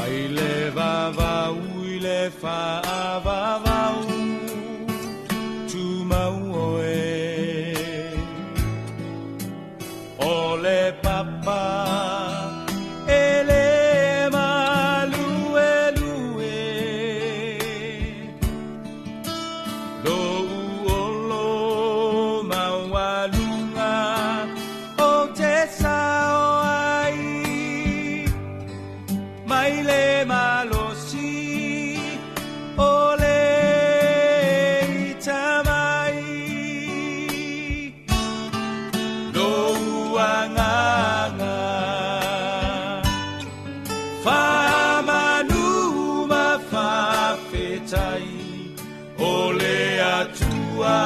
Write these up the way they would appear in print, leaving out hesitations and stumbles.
Mai le vavau i le faavavau, tumau oe. O le papa e le maluelue, lou olo maualuga ou te sao ai, mai le malosi o le ita mai. Lou agaga faamanu ma faafetai, o le Atua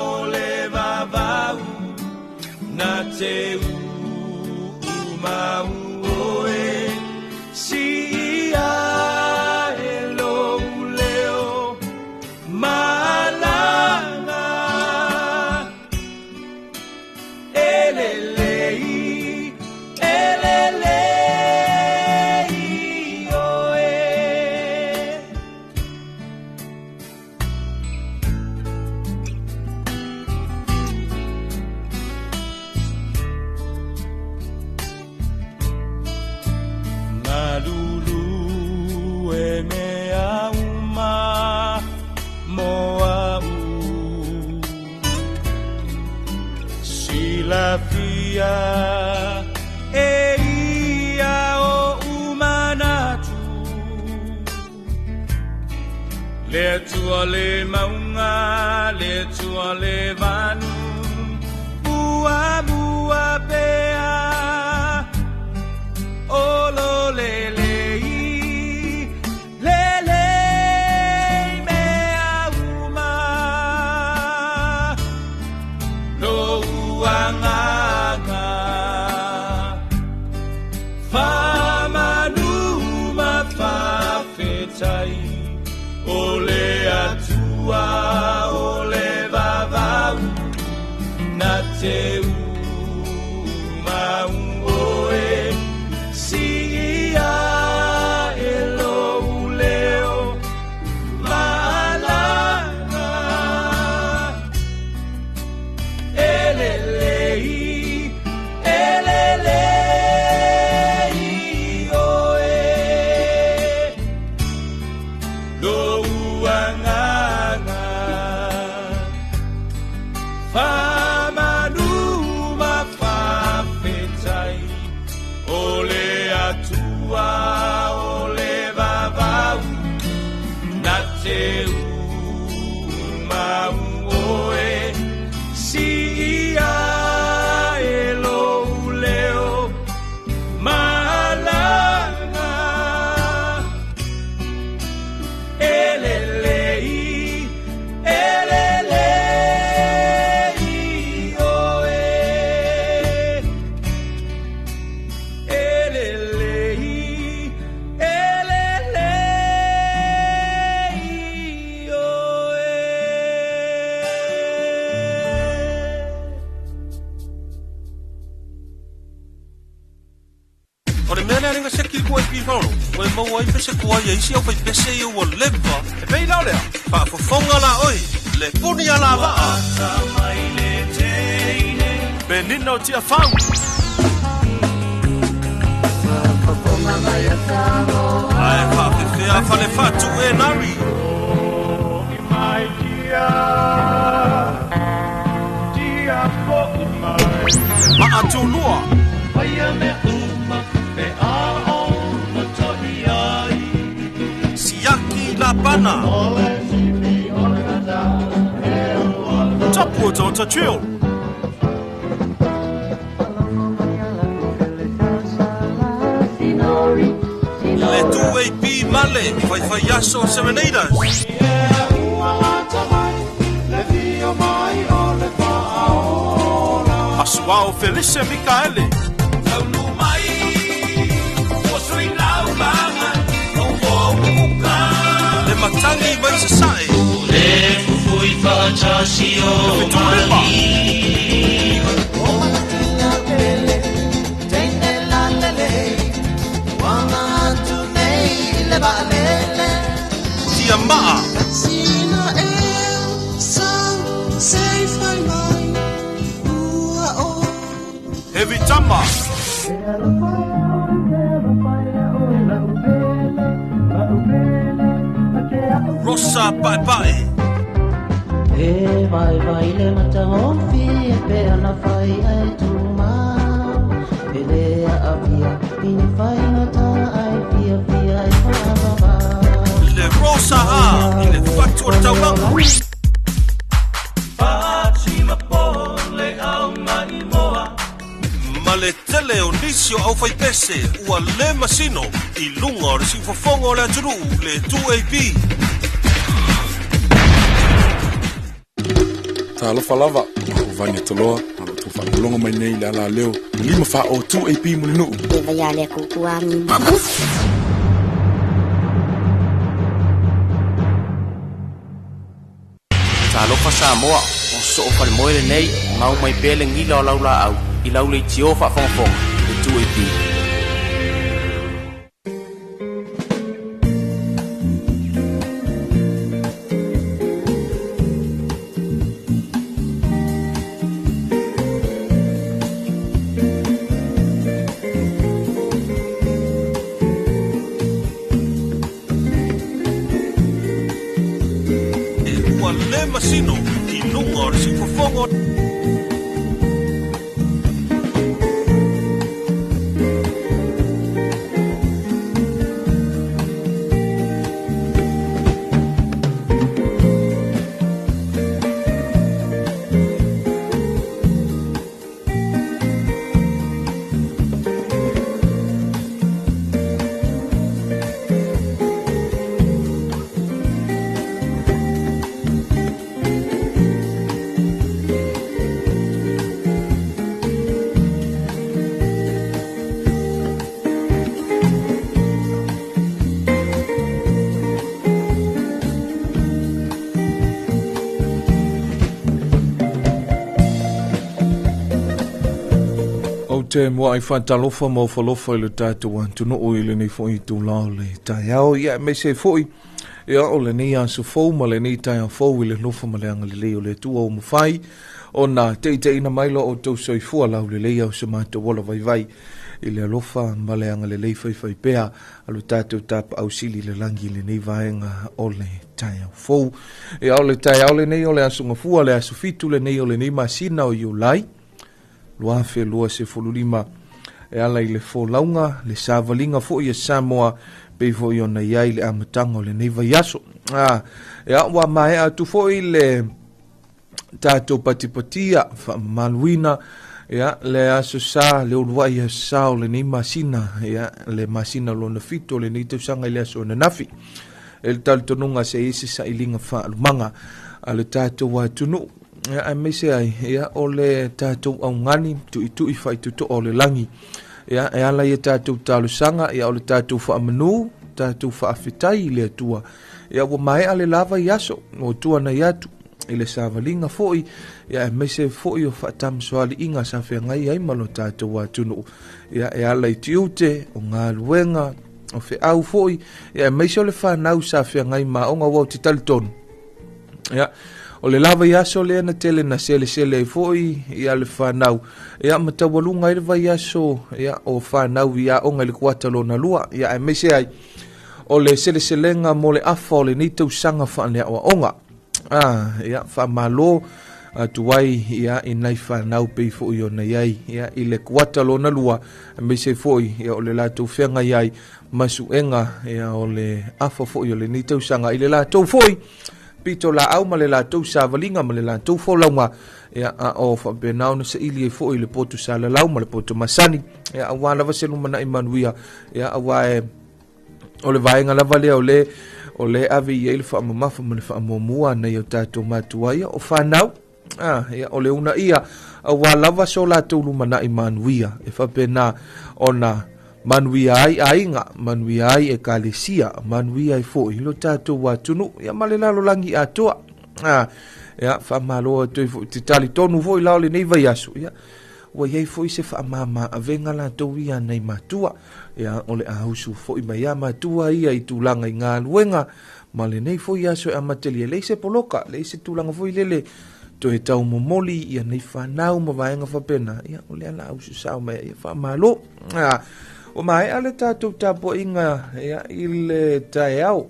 o le vavau na te uumau oe, siia e lou leo malaga. E lelei, e lelei oe. Galulu e mea uma mo au, silafia e ia oʻu manatu. Le Atua le mauga, le Atua le vanu, muamua pea. O lo lelei, lelei mea uma. Lou agaga faamanu ma faafetai, o le Atua o le vavau na te umau oe, siia e lou leo malaga. E lelei, e lelei oe. Lou agaga faamanu ma faafetai, o le Atua o le vavau na te umau oe, siia e lou leo malaga. E lelei, e lelei oe. E lelei, e lelei oe. O le mea lea lenga seki ku ai pifaolo, o e maua ai pese kuai e isi au fai pese i ua leva. E pei lau lea. Faafofoga la oi, le puni a la vaa. Penina o tia fau. Ae faafefea fale fatu e nari. Maatulua. Siaki Lapana. Tapu o tōta chill. Le 2AP Male, Fai Fai Aso Serenaders. Asuao Felice Mikaele. Le Matangi mai Sasae. Le fufui whaatasi o Le Fetulima. Tia Maa. Heavy Tama. Rosa Paepae. E vai vai le matahofi e pe ana fai ai tuma E le a avia ini fai ngata ai fia fia e whaavava Le Rosa A i le fatu o le taulaga. Ma le tele o nisi o aufaipese ua le masino i luga o le siufofoga o le atunuu le 2AP. Talofa lava, o Vania Toloa, ma lo tou faalogologo mai nei i le alaleo 5 4 o 2AP Mulinuu. E vai ale kukuangi. Talofa Samoa, o soo falemoe lenei, mau mai pea le gila o lau laau, i lau leitio faafogafoga, le 2AP. Ua le masino i luga o le siufofoga. Ou te muaʻi faatalofa ma ofalofa i le tatou atunuu i lenei foʻi itulā o le taeao, ia aemaise ai foʻi ia o lenei aso fou ma lenei taeao fou i le alofa ma le agalelei o le Atua ua mafai ona teʻiteʻina mai lo outou soifua laulelei au se matou ola vaivai i le alofa ma le agalelei faifaipea a lo tatou Tapaau Sili i le lagi i lenei vaega o le taeao fou. Ia o le taeao lenei o le aso Gafua, le aso 7 lenei o lenei masina o Iulai 2025, e ala i le folauga, le savaliga foi a Samoa pei foi ona i ai le amataga o lenei vaiaso. Ia, ua maea atu foi le tatou patipatia faamamaluina ia le aso sa, le uluai aso sa o lenei masina, ia le masina lona 7 o lenei tausaga i le aso ananafi. E le talitonuga se i se sailiga faalumaga a le tatou atunuu, ia, aemaise ai ia o le tatou augani tuitui faitotoa o le lagi, ia, e ala ia tatou talosaga, ia o le tatou faamanu, tatou faafetai i le Atua, ia ua maea le lava i aso o tua nai atu i le savaliga foi, ia aemaise foi o faatamasoaliiga sa feagai ai ma lo tatou atunuu, ia e ala i tiute o galuega o feau foi, ia aemaise o le fanau sa feagai ma aoga ua o te talitonu. Ia, o le lava i aso lea na tele na selesele ai foi ia le fanau, ia ma taualuga ai le vaiaso ia o fanau i aoga i le kuata lona lua, ia aemaise ai o le seleselega mo le afa o lenei tausaga faaleaoaoga. Ia, faamalo atu ai ia i nai fanau pei foi ona i ai ia i le kuata lona lua, aemaise foi ia o le latou feagai ai ma suega ia o le afa foi o lenei tausaga i le latou foi pito laau ma le latou savaliga ma le latou folauga, ia a o faapena ona saili ai foi le poto salalau ma le poto masani, ia aua lava se lumanai manuia, ia aua e o le vaega lava lea o le ave i ai le faamamafa ma le faamuamua nai o tatou matua ia o fanau. Ia, o le una ia aua lava so latou lumanai manuia e faapena ona manuia ai aiga, manuia ai ekalesia, manuia ai foi lo tatou atunuu, ia ma le lalolagi atoa. Ia, faamalo atu ai foi te talitonu foi la o lenei vaiaso, ia ua i ai foi se faamama avega latou ia nai matua. Ia, o le a usu foi mai a matua ia i tulaga i galuega ma lenei foi aso e amatalia. Leai se poloka, leai se tulaga foi lele toe tau momoli ia nei fanau ma vaega faapena. Ia, o lea la usu sao mai ia faamalo. Ua maea le tatou tapuaiga ia, i le taeao.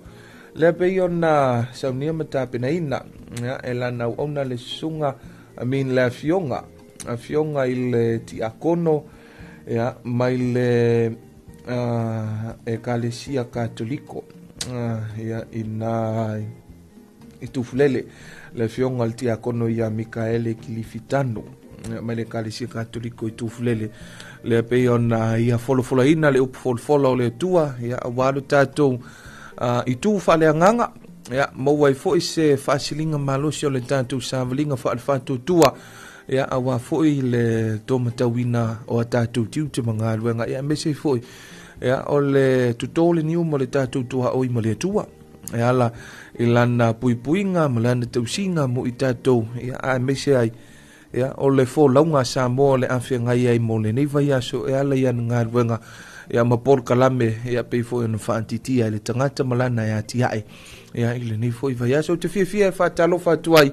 Lea pei ona saunia ma tapenaina ia, e lana auauna le susuga, I mean le afioga, afioga i le tiakono ia, mai le Ekalesia Katoliko ia, ina i Tufulele, le afioga i le tiakono ia Mikaele Kilifitano ia, mai le Ekalesia Katoliko i Tufulele. Lea pei ona ia folafolaina le upu folafola o le Atua ia, aua lo tatou itu faaleagaga ia, maua ai foi se faasiliga malosi o le tatou savaliga faalefaatuatua ia, aua foi le tōmatauina o a tatou tiute ma galuega ia, aemaise foi ia, o le totō le niu ma le tatou tuaoi ma le Atua e ala i lana puipuiga ma lana tausiga mo i tatou ia, aemaise ai ia, o le folauga a Samoa le afeagai ai mo lenei vaiaso e ala i ana galuega ia, ma polokalame ia, pei foi ona faatitia e le tagata ma lana e atiae ia, i lenei foi vaiaso. Ou te fiafia e faatalofa atu ai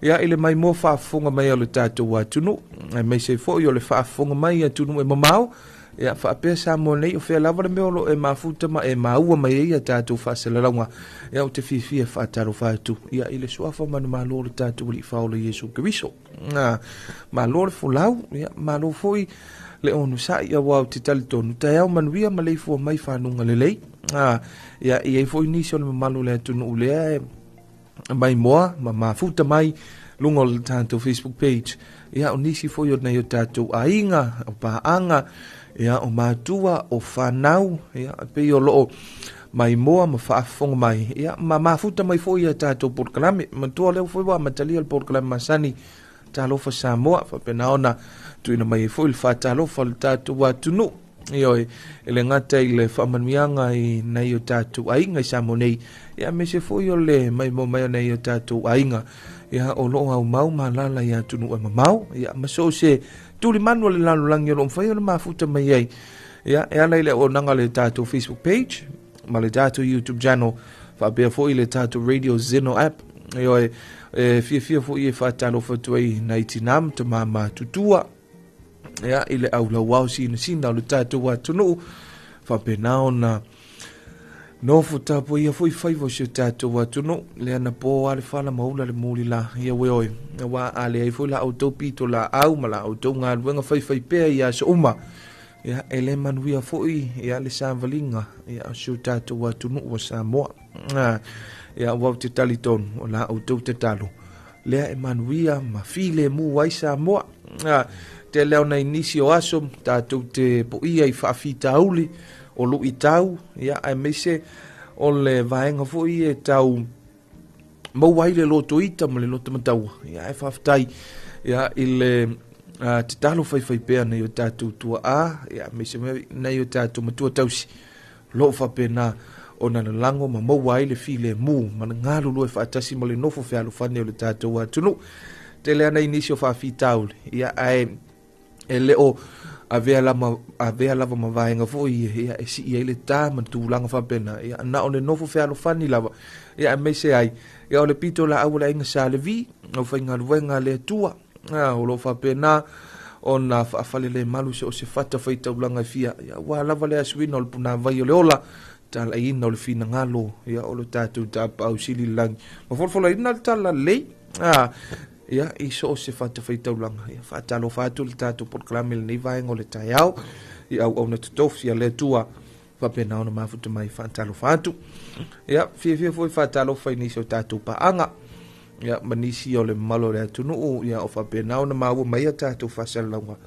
ia, i le maimoa faafofoga mai o le tatou atunuu, aemaise foi o le faafofoga mai atunuu e mamao ia, faapea Samoa nei, o fea lava le mea o lo o e mafuta ma e maua mai ai ia tatou faasalalauga. Ia, ou te fiafia e faatalofa atu ia, i le suafa manumalo o le tatou Alii Faaola Iesu Keriso. Malo le folau, ia, malo foi le onosai, aua ou te talitonu, taeao manuia ma leifua mai fanuga lelei. Ia, i ai foi nisi o le mamalu o le atunuu lea e maimoa ma mafuta mai luga o le tatou Facebook page. Ia, o nisi foi o nai o tatou aiga, o paaga, ia, o matua, o fanau, ia, pei o loo maimoa ma faafofoga mai, ia, ma mafuta mai foi ia tatou polokalame. Matua lea foi ua amatalia le polokalame masani Talofa Samoa, faapena ona tuuina mai ai foi le faatalofa o le tatou atunuu. Ioe, e le gata i le faamanuiaga i nai o tatou aiga i Samoa nei, ia aemaise foi o le maimoa mai o nai o tatou aiga, ia o loo aumau ma alaala i atunuu e mamao, ia ma so o se tulimanu o le lalolagi o loo mafai ona mafuta mai ai, ia e ala i le auaunaga le tatou Facebook page ma le tatou YouTube channel, faapea foi le tatou Radio Zeno app. Ioe, e fiafia foi e faatalofa atu ai nai tinā ma tamā matutua ia, i le aulauao sinasina o le tatou atunuu, faapena ona nofo tapuaia foi faiva o si o tatou atunuu. Lea na po a le fala ma ula le mulila ia ue oe, aua a leai foi la outou pito laau ma la outou galuega faifai pea i aso uma, ia, e le manuia foi ia, le savaliga ia, o si o tatou atunuu o Samoa. Ia, ua ou te talitonu o la outou tatalo lea e manuia ma filemu ai Samoa. Tele ona i nisi o aso tatou te poia i faafitauli o luitau, ia, aemaise o le vaega foi e tau maua ai le lotoita ma le lotomataua. Ia, ae faafetai ia, i le tatalo faifai pea nei o tatou tuaa, ia, aemaise nei o tatou matua tausi, loo faapena ona lalago ma maua ai le filemu ma le galulue faatasi ma le nofo fealofani o le tatou atunuu. Tele ana i nisi o faafitauli, ia, ae e le o avea lama, avea lava ma vaega foi ia, e sii ai le tā ma tulaga faapena, ia, na o le nofo fealofani lava, ia, aemaise ai, ia, o le pito laau o le aiga Sa Levi, o faigaluega a le Atua, o lo o faapena ona faafalelemalu se o se fata faitaulaga e fia, ia, ua lava le asuina o le punāvai o le ola, talaiina o le finagalo, ia, o le tatou tapaau sili i le lagi. Ma folafolaina le tala lelei, ia, i so o se fata faitaulaga. Ia, faatalofa atu le tatou polokalame i lenei vaega o le taeao, i auauna totofi a le Atua, faapena ona mafuta mai faatalofa atu. Ia, fiafia foi faatalofa i nisi o tatou paaga, ia, ma nisi o le mamalu o le atunuu, ia, o faapena ona maua mai a tatou faasalalauga.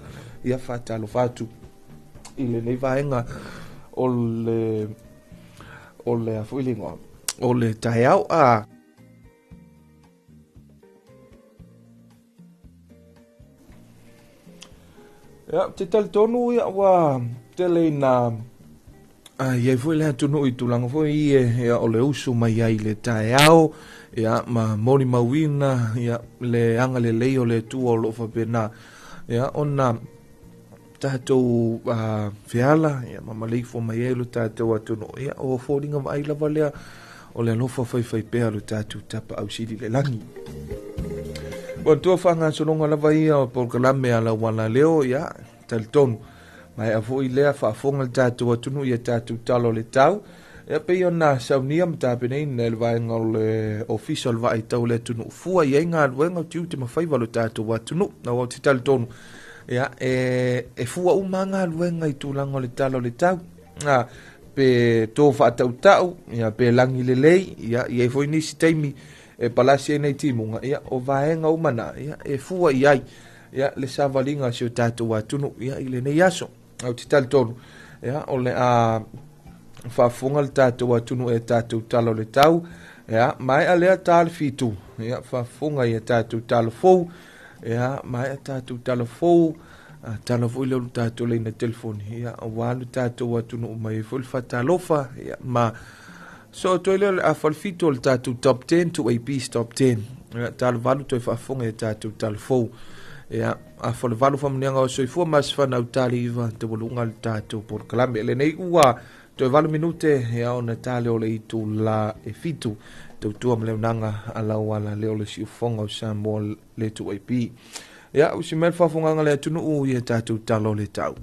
Ia, faatalofa atu i lenei vaega o le a foi le igoa o le taeao. Ia, te talitonu ia ua tele ina i ai foi le atunuu i tulaga foi ia, ia, o le usu mai ai le taeao, ia, ma molimauina ia, le agalelei o le Atua o loo faapena. Ia, ona tatou feala, ia, ma maleifua mai ai lo tatou atunuu. Ia, o foliga vaai lava lea o le alofa faifaipea o lo tatou Tapaau Sili i le lagi. Ua tua faagasologa lava ia o polokalame a lau alaleo, ia, talitonu. Maea foi lea faafofoga le tatou atunuu i a tatou tala o le tau. Ia pei ona saunia ma tapenaina e le vaega o le Ofisa o le Vaai Tau o le Atunuu fua i ai galuega o tiute ma faiva o le tatou atunuu. Aua ou te talitonu, ia, e fua uma lava galuega i tulaga o le tala o le tau. A, pe to faatautau, ia, pe lagi lelei, ia, i ai foi nisi taimi e palasi ai nai timuga, ia, o vaega uma na, ia, e fua i ai, ia, le savaliga a si o tatou atunuu, ia, i lenei aso. Ou te talitonu, ia, o le a faafofoga le tatou atunuu e tatou tala o le tau, ia, maea lea ta le 7, ia, faafofoga i a tatou tala fou, ia, maea tatou tala fou, tala foi lea o le tatou laina telefoni, ia, aua le tatou atunuu mai ai foi le faatalofa, ia, ma so atu ai lea o le afa le 7 o le tatou top 10 to AP's top 10, ia, tala 8 toe faafofoga i a tatou tala fou, ia, afa le 8 faamanuiaga o soifua ma se fanau tali iva taualuga le tatou polokalame. Lenei ua toe 8 minute, ia, ona tale o le itu la e 7 tautua ma le aunaga a lau ala leo le siufofoga o Samoa le 2AP. Ia, usi mai le faafofogaga le atunuu i a tatou tala o le tau.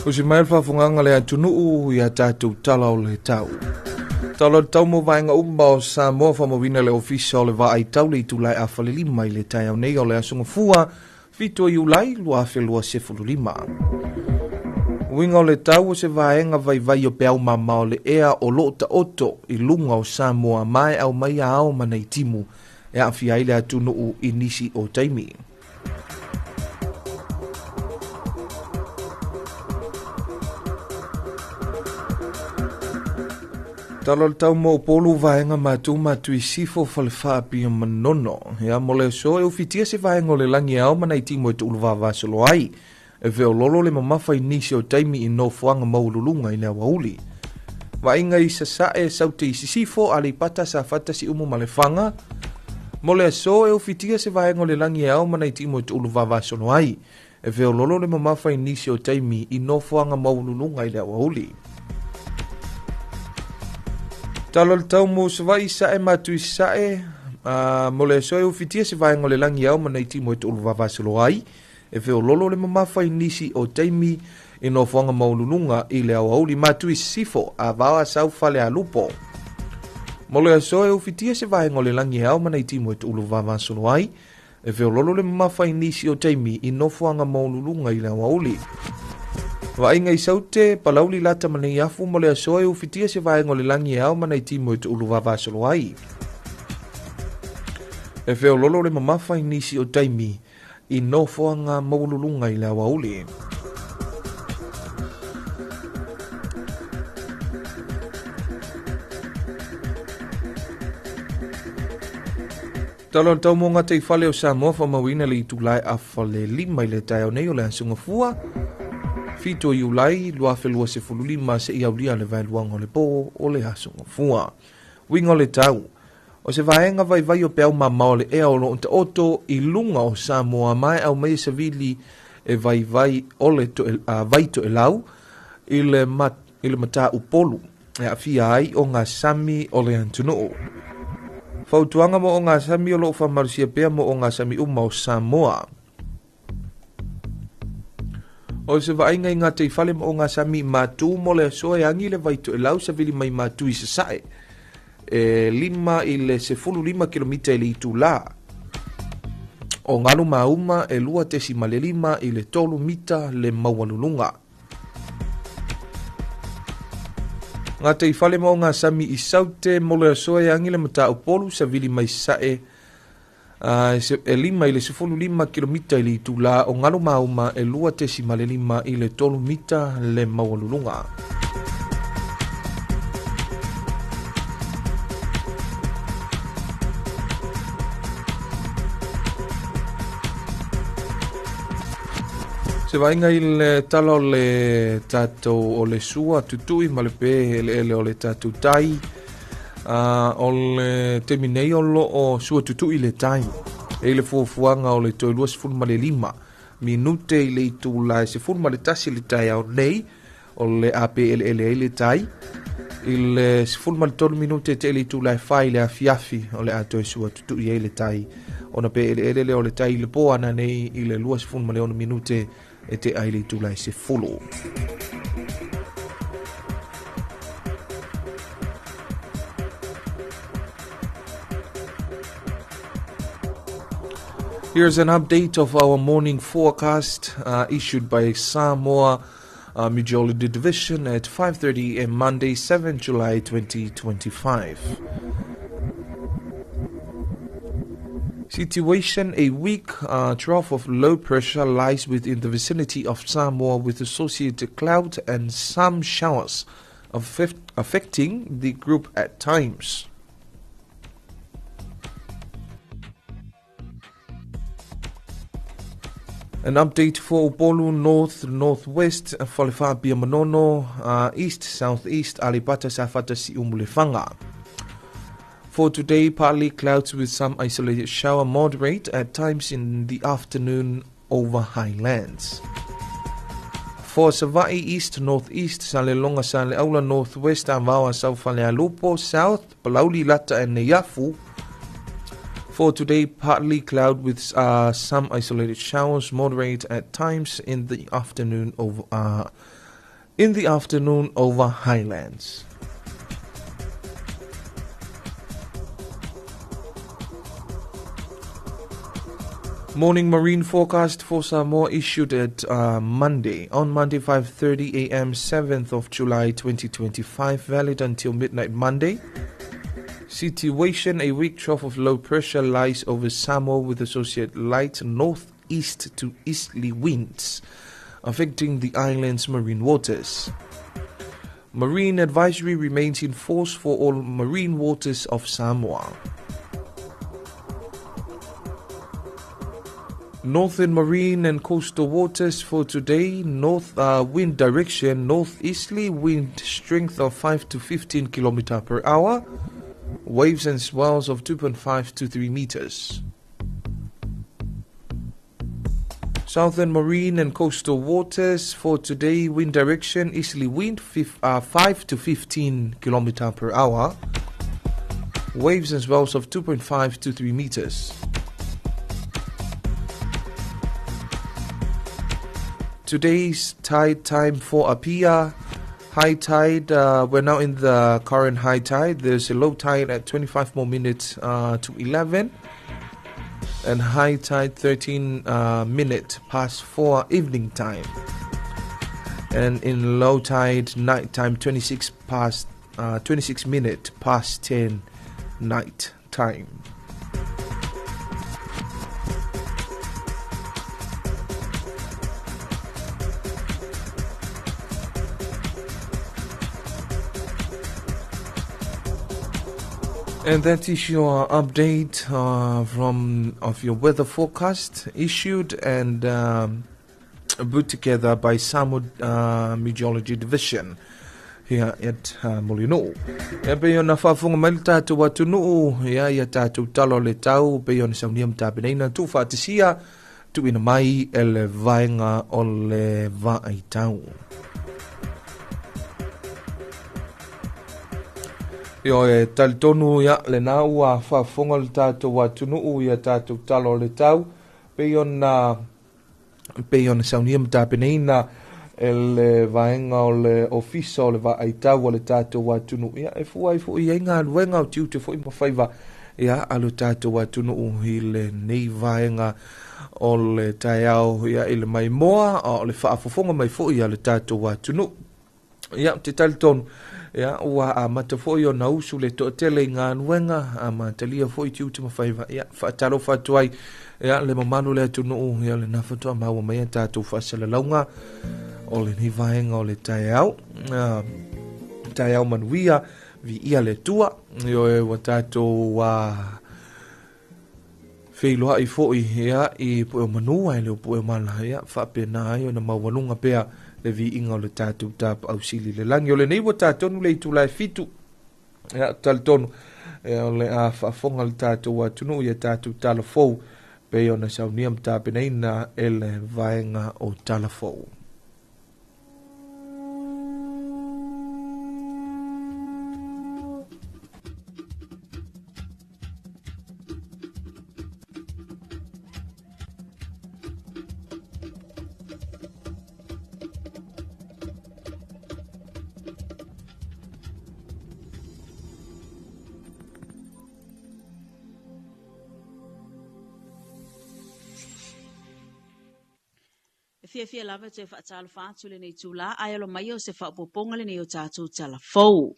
Usi mai le faafogaga le atunuu ia tatou tala o le tau. Tala o le tau mo vaega uma o Samoa faamauina le Ofisa o le Vaai Tau le itula e afa le 5 i le taeao nei o le aso Gafua 7 o Iulai 2025. Uiga o le tau o se vaega vaivai o peau mamao le ea o loo taoto i luga o Samoa ma e aumai a ao ma nei timu e aafia ai le atunuu i nisi o taimi. Tala o le tau mo Upolu vaega matu matu i sifo falefaa pia manono. Ia mo le aso e ufitia se vaega o le lagi e ao ma nai timu e tuulu vavasolo ai. E feololo le mamafa i nisi o taimi i nofoaga maualuluga i le aoauli. Vaaiga i Sasae, Saute i Sisifo, Aleipata, Safata, Siumu ma Lefaga. Mo le aso e ufitia se vaega o le lagi e ao ma nai timu e tuulu vavasolo ai. E feololo le mamafa i nisi o taimi i nofoaga maualuluga i le aoauli. Tala o le tau mo Savaii, Sae ma Tuisae, mo le aso e ufitia se vaega o le lagi e ao ma nai timu e tuulu vavasolo ai. E feololo le mamafa i nisi o taimi i nofoaga maualuluga i le aoauli matu i Sisifo, Avao Asau Falealupo. Mo le aso e ufitia se vaega o le lagi e ao ma nai timu e tuulu vavasolo ai. E feololo le mamafa i nisi o taimi i nofoaga maualuluga i le aoauli. Vaaiga i Saute, Palauli Lata ma Neiafu mo le aso e ufitia se vaega o le lagi e ao ma nai timu e tuulu vavasolo ai. E feololo le mamafa i nisi o taimi i nofoaga maualuluga i le aoauli. Tala o le tau mo gataifale o Samoa faamauina le itula e afa le 5 i le taeao nei o le aso Gafua 7 o Iulai 2025 seia aulia le vaeluaga o le po o le aso Gafua. Uiga o le tau o se vaega vaivai o peau mamao le ea o loo taoto i luga o Samoa ma e aumai e savili e vaivai o le vai toelau i le mataupolu e aafia ai o gasami o le atunuu. Fautuaga mo o gasami o loo faamalosia pea mo o gasami uma o Samoa. O se vaaiga i gataifale ma ogasami i Matu mo le aso e agi le vai toelau savili mai Matu i Sasae e 5 i le 15 kilomita i le itulā. O galu mauma e 2.5 i le 3 mita le maualuluga. Gataifale ma ogasami i Saute mo le aso e agi le mataupolu savili mai Sasae e 5 i le 15 kilomita i le itulā. O galu mauma e 2.5 i le 3 mita le maualuluga. Se vaaiga i le tala o le tatou o le sua tutui ma le pe eleele o le tatou tai, o le taimi nei o loo sua tutui le tai e i le fuafuaga o le toe 25 minute i le itula e 11 le taeao nei o le a pe eleele ai le tai. I le 13 minute te le itula e 4 i le afiafi o le a toe sua tutui ai le tai, ona pe eleele lea o le tai i le po ana nei i le 26 minute e te ai le itula e 10. Here's an update of our morning forecast issued by Samoa Meteorology Division at 5:30 a.m. Monday, 7 July 2025. Situation: a weak trough of low pressure lies within the vicinity of Samoa with associated clouds and some showers affecting the group at times. An update for Upolu North, Northwest, Falefa Manono, East, Southeast, Aleipata, Safata, Siumu-Lefaga. For today, partly clouds with some isolated shower, moderate at times in the afternoon over highlands. For Savaii East, Northeast, Salelologa, Saleaula, Northwest, Avaoa, South Falealupo, South, Palauli, Lata and Neiafu. For today, partly cloud with some isolated showers, moderate at times in the afternoon over highlands. Morning marine forecast for Samoa issued at Monday. On Monday, 5:30 a.m., 7th of July 2025, valid until midnight Monday. Situation: a weak trough of low pressure lies over Samoa with associated light northeast to easterly winds affecting the island's marine waters. Marine advisory remains in force for all marine waters of Samoa. Northern marine and coastal waters for today, north wind direction northeasterly, wind strength of 5 to 15 km per hour, waves and swells of 2.5 to 3 meters. Southern marine and coastal waters for today, wind direction easterly wind 5 to 15 km per hour, waves and swells of 2.5 to 3 meters. Today's tide time for Apia, high tide, we're now in the current high tide. There's a low tide at 25 more minutes to 11, and high tide 13 minute past 4 evening time. And in low tide night time 26 minute past 10 night time. And that is your update of your weather forecast issued and put together by Samoa Meteorology Division here at Mulinuu. Ia pe ona faafofoga mai le tatou atunuu, ia ia tatou tala o le tau, pe ona saunia ma tapenaina tuufaatasia tuuina mai e le vaega o le vaaitau. Io e talitonu ia le nā ua faafofoga le tatou atunuu ia tatou tala o le tau, pe ona Pei ona saunia ma tapenaina e le vaega o le ofisa o le vaaitau a le tatou atunuu, ia e fua ai foi i ai galuega o tiute foi ma faiva ia a lo tatou atunuu i lenei vaega o le taeao, ia i le maimoa a o le faafofoga mai foi a le tatou atunuu. Ia, te talitonu, ia, ua amata foi ona usu le toatele i galuega, amatalia foi tiute ma faiva. Ia, faatalofa atu ai, ia, le mamalu o le atunuu, ia, lena faatoa maua mai a tatou faasalalauga o lenei vaega o le taeao. Taeao manuia, viia le Atua. Ioe, ua tatou feiloai foi ia i pue o manu ae le o pue o mala, ia faapena ai ona maualuga pea le viiga o le tatou tapaau sili i le lagi. O lenei ua tatonu le itula e 7, ia talitonu ia o le a faafofoga le tatou atunuu ia tatou tala fou pei ona saunia ma tapenaina e le vaega o tala fou. E fiafia lava e toe faatalofa atu lenei itula, ae alo mai o se faaopoopoga lenei o tatou tala fou.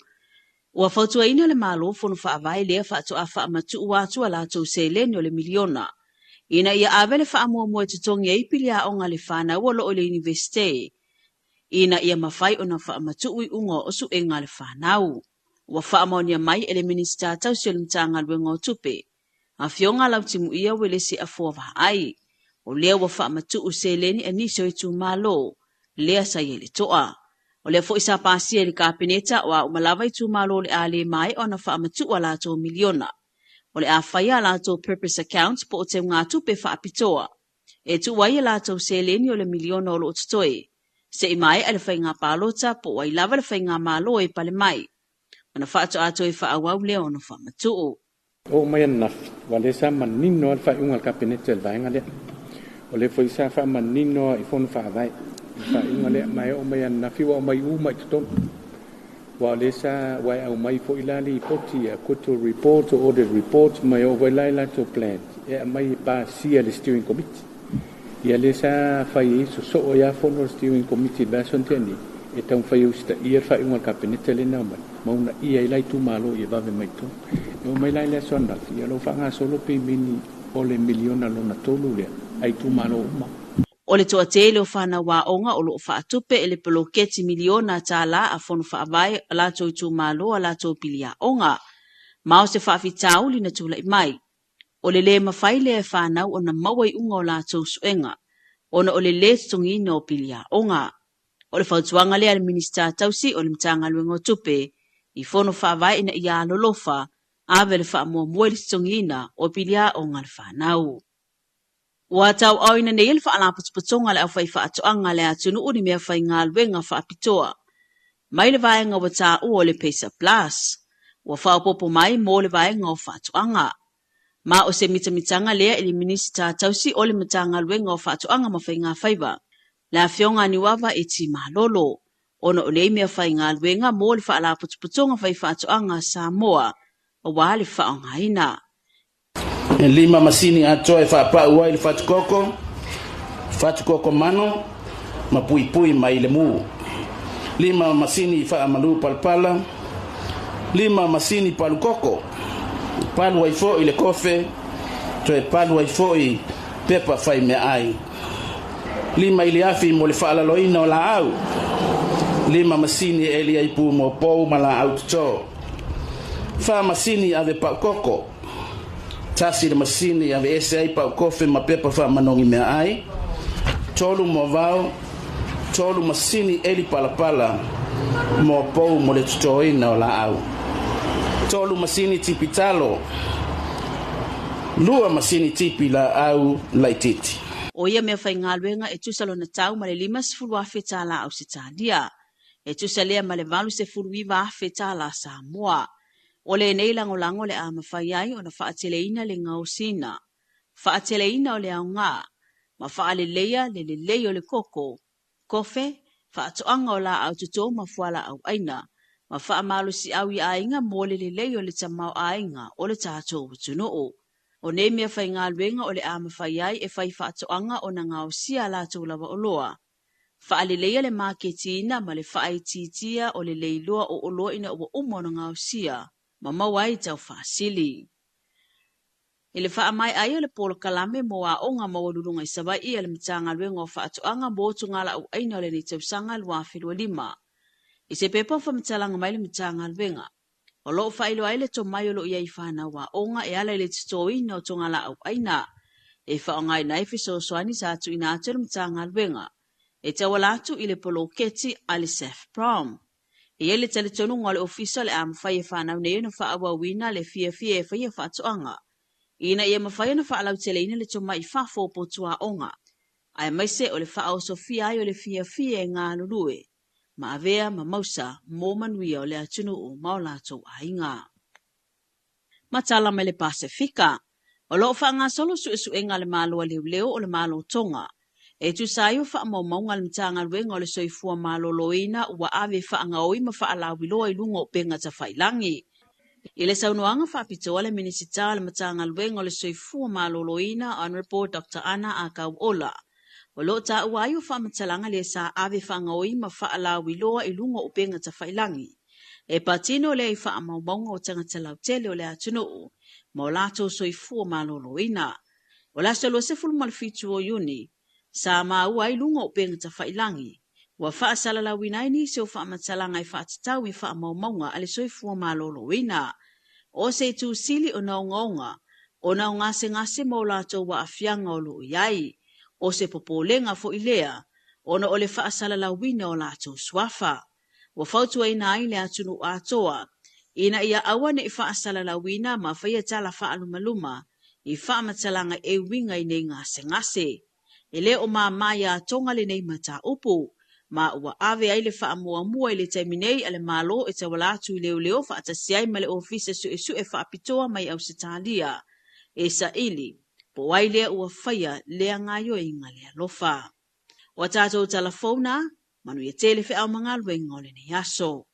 Ua fautuaina le Malo Fono Faavae lea faatoa faamatuu atu a latou seleni o le miliona ina ia ave le faamuamua e totogi ai piliaoga a le fanau o loo i le Iunivesite ina ia mafai ona faamatuu iuga o suega a le fanau. Ua faamaonia mai e le Minisita tausi o le Matagaluega o Tupe, Afioga Lautimuia Uelese Afoa Vaai, o lea ua faamatuu seleni a nisi o itumalo lea sa i ai le toa. O lea foi sa pasia i le Kapeneta o a uma lava itumalo o le a le maea ona faamatuu a latou miliona. O le a faia a latou purpose account po o teugatupe faapitoa e tuu ai a latou seleni o le miliona o loo totoe se i maea le faiga palota po o ai lava le faigamalo e pale mai ona faatoa toe faaauau lea ona faamatuu. Oo mai ananafi, ua lea sa manino lava le faaiuga a le Kapeneta i le vaega lea. O lea foi sa faamanino lava i fono faavae le faaiuga lea, ma e oo mai ananafi ua aumai uma i totonu. Aua o lea sa, ua e aumai foi la lipoti, acquittal report o audit report, ma e oo foi la i latou plans e aumai e pasia e le steering committee. Ia lea sa fai ai sosoo ai lava fono a le steering committee i le vaiaso na tea nei, e taumafai e usitaia le faaiuga a le Kapeneta lea na aumai, ma uunaia ai la itumalo ia vave mai i totonu. E oo mai la i le aso ananafi, ia o lo o faagasolo pemeni o le miliona lona tolu lea a itumalo uma. O le toatele o fanau aoga o loo faatupe e le poloketi miliona tala a Fono Faavae a latou itumalo a latou piliaoga. Ma o se faafitauli na tulai mai, o le lē mafai lea e fanau ona maua iuga o latou suega ona o le lē totogiina o piliaoga. O le fautuaga lea a le Minisita tausi o le Matagaluega o Tupe i Fono Faavae ina ia alolofa ave le faamuamua i le totogiina o piliaoga a le fanau. Ua tauaaoina nei e le Faalapotopotoga a le Aufaifaatoaga a le atunuu ni meafaigaluega faapitoa mai le vaega ua taua o le Pacer Plus, ua faaopoopo mai mo le vaega o faatoaga. Ma o se mitamitaga lea i le Minisita tausi o le Matagaluega o Faatoaga ma Faigafaiva, le Afioga a Niuava Eti Malolo, ona o nei meafaigaluega mo le Faalapotopotoga Faifaatoaga a Samoa aua le faaaogaina. E 5 masini atoa e faapau ai le fatukoko, fatukoko mano ma puipui mai le mu. 5 masini faamalu palapala, 5 masini palukoko, palu ai foi le kofe, toe palu ai foi pepa fai meaai. 5 iliafi mo le faalaloina o laau, 5 masini e eli ai pu mo pou ma laau toto. 4 masini ave paukoko, 1 le masini ave ese ai paukofe ma pepa faamanogi meaai, 3 mo vao, 3 masini eli palapala mo pou mo le totoina o laau. 3 masini tipi talo, 2 masini tipi laau laititi. O ia mea faigaluega e tusa lona tau ma le 50,000 tala Ausetalia. E tusa lea ma le 89,000 tala Samoa. O lenei lagolago le a mafai ai ona faateleina le gaosiina, faateleina o le aoga, ma faaleleia le lelei o le koko, kofe, faatoaga o laau toto ma fualaau aina, ma faamalosiau i aiga mo le lelei o le tamaoaiga o le tatou atunuu. O nei meafaigaluega o le a mafai ai e fai faatoaga ona gaosia a latou lava oloa, faaleleia le maketiina ma le faaitiitia o le leiloa o oloa ina ua uma ona gaosia ma maua ai tau faasili. I le faamaea ai o le polokalame mo aoga maualuluga i Savaii a le Matagaluega o Faatoaga mo Togalaauaina o lenei tausaga 2025, i se pepa o faamatalaga mai le Matagaluega, o lo o faailoa ai le tomai o lo o i ai i fanau aoga e ala i le totoina o togalaauaina e faaaogaina ai fesoasoani sa tuuina atu e le Matagaluega e tauala atu i le poloketi a le SAFPROM. E i ai le talitonuga o le Ofisa o le a mafai e fanau nei ona faaauauina le fiafia e faia faatoaga ina ia mafai ona faalauteleina le tomai i fafo o potuaoga, aemaise o le faaosofia ai o le fiafia e galulue ma avea ma mausa mo manuia o le atunuu ma o latou aiga. Ma tala mai le Pasefika, o lo o faagasolo suesuega a le Malo a Leoleo o le Malo Tonga e tusa ai o faamaumauga a le Matagaluega o le Soifua Maloloina ua ave faagaoi ma faalauiloa i luga o upega tafailagi. I le saunoaga faapitoa a le Minisita o le Matagaluega o le Soifua Maloloina Honourable Doctor Ana Akau Ola, o lo o taua ai o faamatalaga lea sa ave faagaoi ma faalauiloa i luga o upega tafailagi. E patino lea i faamaumauga o tagata lautele o le atunuu ma o latou soifua maloloina. O le aso 27 o Iuni, sa maua ai luga o upega tafailagi, ua faasalalauina ai nisi o faamatalaga e faatatau i faamaumauga a le soifua maloloina. O se itu sili ona ogaoga ona o gasegase ma o latou aafiaga o lo o i ai. O se popolega foi lea ona o le faasalalauina o latou suafa. Ua fautuaina ai le atunuu atoa ina ia aua ne i faasalalauina ma faia tala faalumaluma i faamatalaga e uiga i nei gasegase. E le o māmā iā Tonga lenei mataupu, ma ua ave ai le faamuamua i le taimi nei a le Malo e tauala atu i leoleo faatasi ai ma le Ofisa Suesue Faapitoa mai Ausetalia e saili po o ai lea ua faia lea gaoioiga le alofa. O a tatou tala fou na, manuia tele feau ma galuega o lenei aso.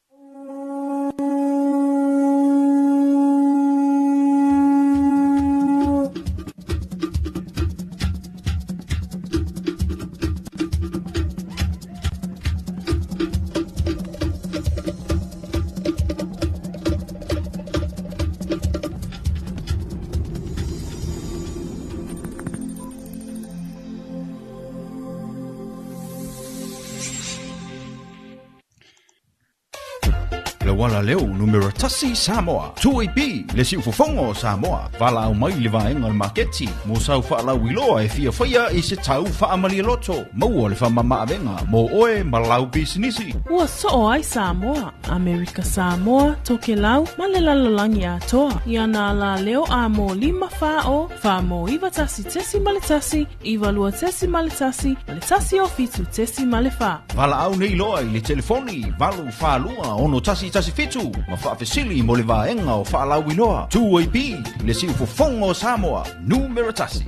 Le uala leo numera tasi Samoa. 2AP le siufofoga o Samoa. Valaau mai le vaega o le maketi mo sau faalauiloa e fia faia i se tau faamalie loto. Maua le faamamaavega mo oe ma lau pisinisi. Ua soo ai Samoa, Amerika Samoa, Tokelau ma le lalolagi atoa. I ana alaleo a mo 5 4 0 4 91.1, 92.1 ma le 107.4. Valaau nei loa i le telefoni 842 6117 ma faafesili mo le vaega o faalauiloa. 2AP le siufofoga o Samoa, numera tasi.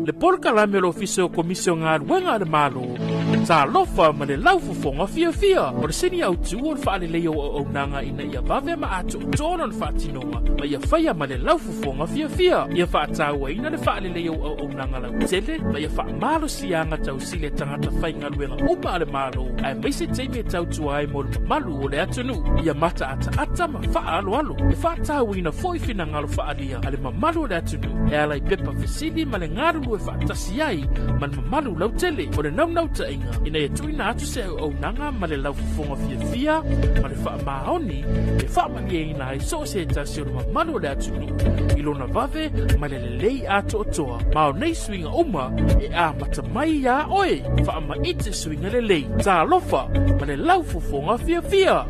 Le polokalame o le Ofisa o Komisi o Galuega a le Malo, Talofa ma le Laufofoga Fiafia. O le sini autu o le faaleleia o auaunaga ina ia vave ma atoatoa lona faatinoga ma ia faia ma le laufofoga fiafia. Ia faatauaina le faaleleia o auaunaga lautele ma ia faamalosiaga tausili a tagata faigaluega uma a le Malo, aemaise taimi e tautua ai mo le mamalu o le atunuu. Ia mataataata ma faaaloalo. E faatauaina foi finagalo faaalia a le mamalu o le atunuu e ala i pepa fesili ma le galulue faatasi ai ma le mamalu lautele. O le naunautaiga ina ia tuuina atu se auaunaga ma le laufofoga fiafia ma le faamaoni e faamalieina ai so o se tasi o le mamalu o le atunuu i lona vave ma le lelei atoatoa. Ma o nei suiga uma e amata mai iā oe. Faamaite suiga lelei. Talofa ma le laufofoga fiafia.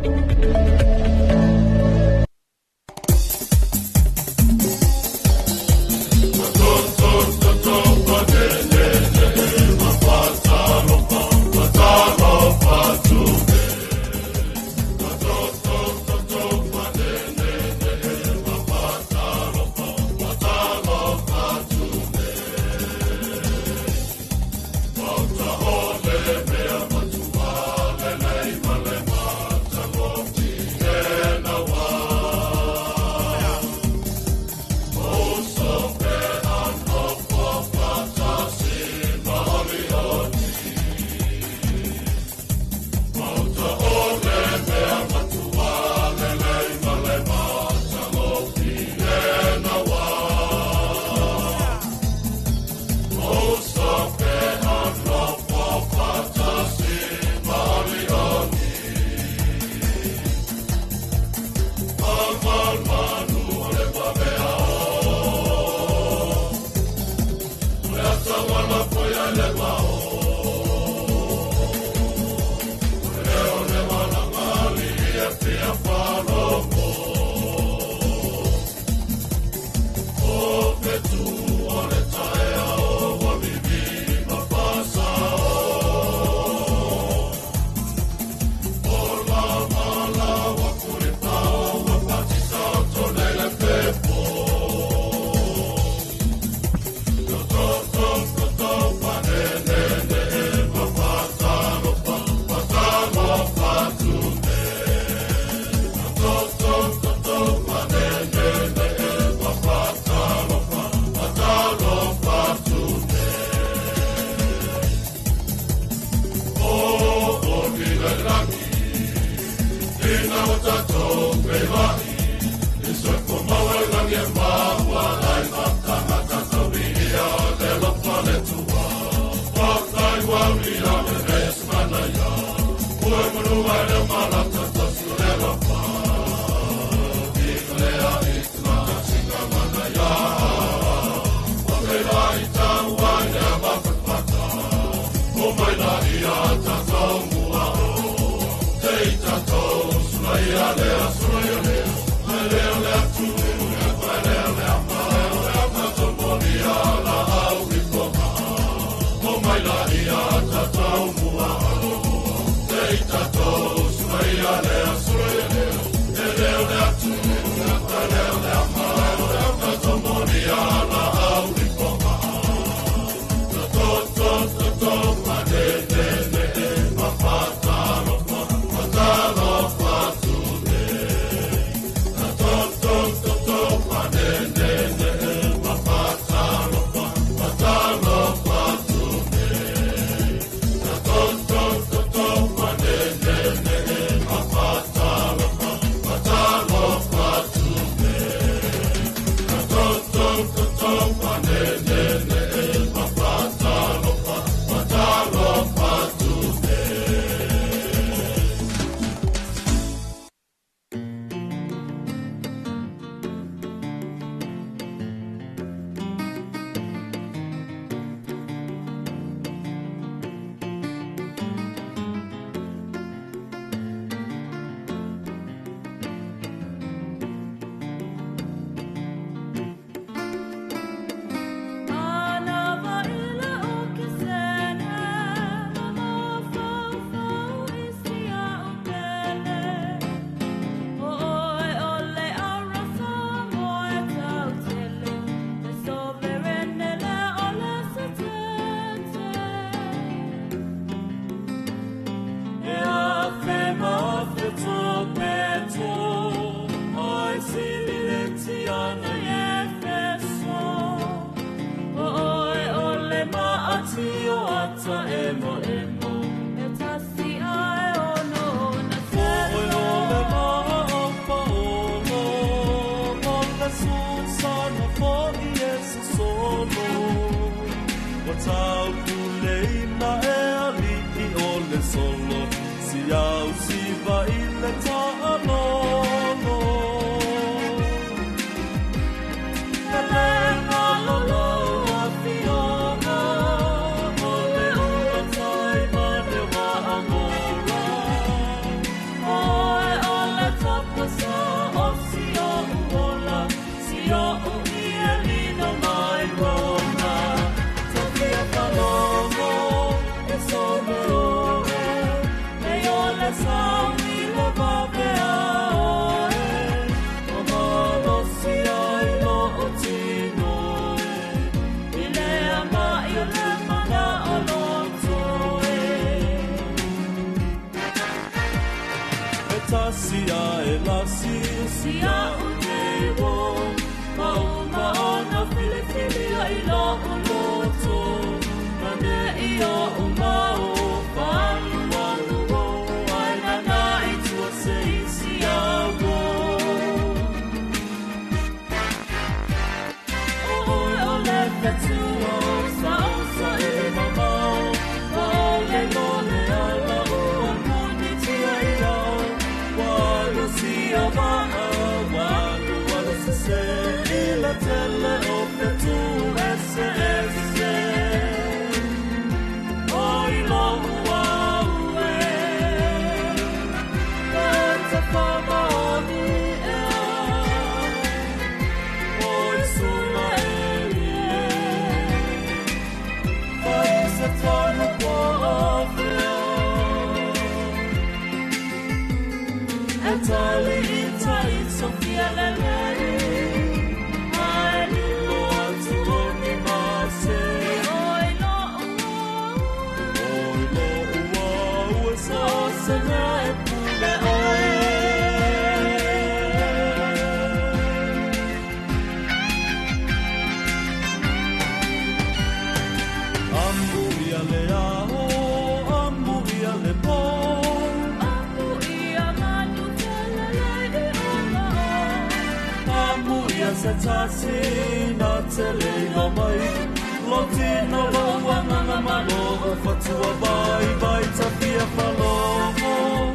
Vai vai ta fia whalomo,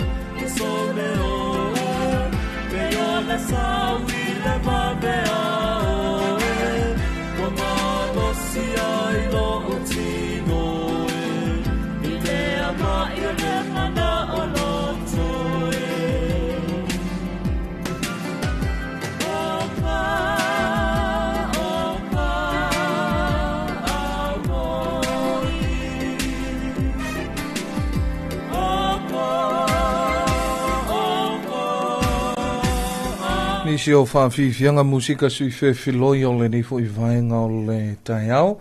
Nisi o whaafifianga musika sui whewhiloi o le nei fo i vaenga o le taeao.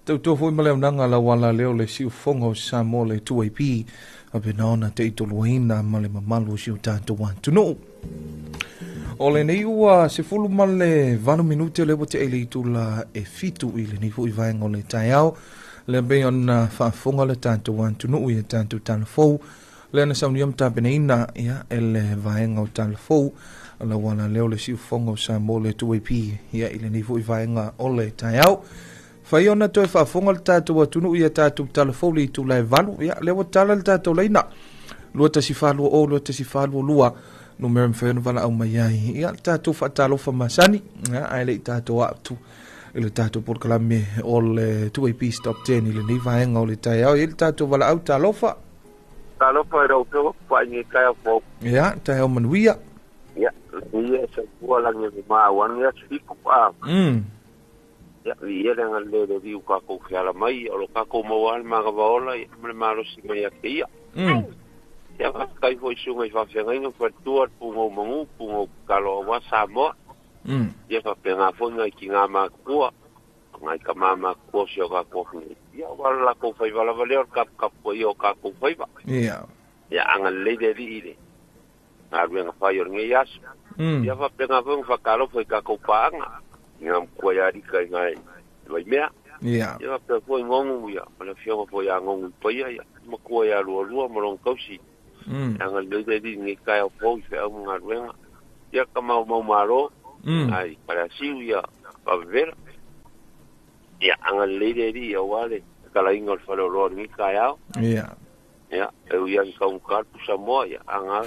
Tautua foi ma le aunaga lau ala lea o le siufofoga o Samoa le 2AP a pena ona te itoluaina ma le mamalu o si o tatou atunuu. O lenei ua 18 minute le ua te ele itula e 7 i lenei foi vaenga o le taeao. Le pei ona faafofoga le tatou atunuu i a tatou talafou. Lea na saunia ma tapenaina ia e le vaega o talafou lau ala lea o le siufofoga o Samoa le 2AP ia i lenei foi vaega o le taeao. Fai ona toe faafofoga le tatou atunuu ia tatou talafou le itula e 8 ia lea ua tala le tatou laina 2140 2142 numera mafai ona valaau mai ai ia le tatou faatalofa masani ia ae le i tatou atu i le tatou polokalame o le 2AP Stop 10 i lenei vaega o le taeao i le tatou valaau talofa. Talofa e rau peo, pa i taeao fou. Ia, taeao manuia. Ia, ia sa kua langi e ma wan ia fiku pa. Ia, ia le ngal le le viu ka ko fiala mai, o lo ka ko mo al ma ga vaola, ia ma le malo si mai a ke ia. Ia ka kai foi sunga i fa fenga inga fa tua pu ngo mangu pu ngo kalo wa Samoa. Ia fa penga fo ngai ki ngā ma kua, ngai ka mama kua si o ka kua ni. Ia wala la ko fai wala wale o kap kap ko ia o ka ko fai ba. Ia. Ia anga le le li ile. Ngā ruenga fai o ngai aso. Ia fa penga fo fa kalo fo ka ko paanga. Ngā mkua ia rika i ngai vai mea. Ia. Ia fa fo ngongu ia, ma fionga fo ia ngongu paia ia. Makua ia lua lua ma long kausi. Anga le le li ngai kai o fo i au ngā ruenga. Ia ka mau mau maro. Ai para siu ia pa vera. Ia anga le le li ia wale kala inga o le fale o loa ngi kai au. Ia. Ia, eu ia ni kaunga pu Samoa ia anga.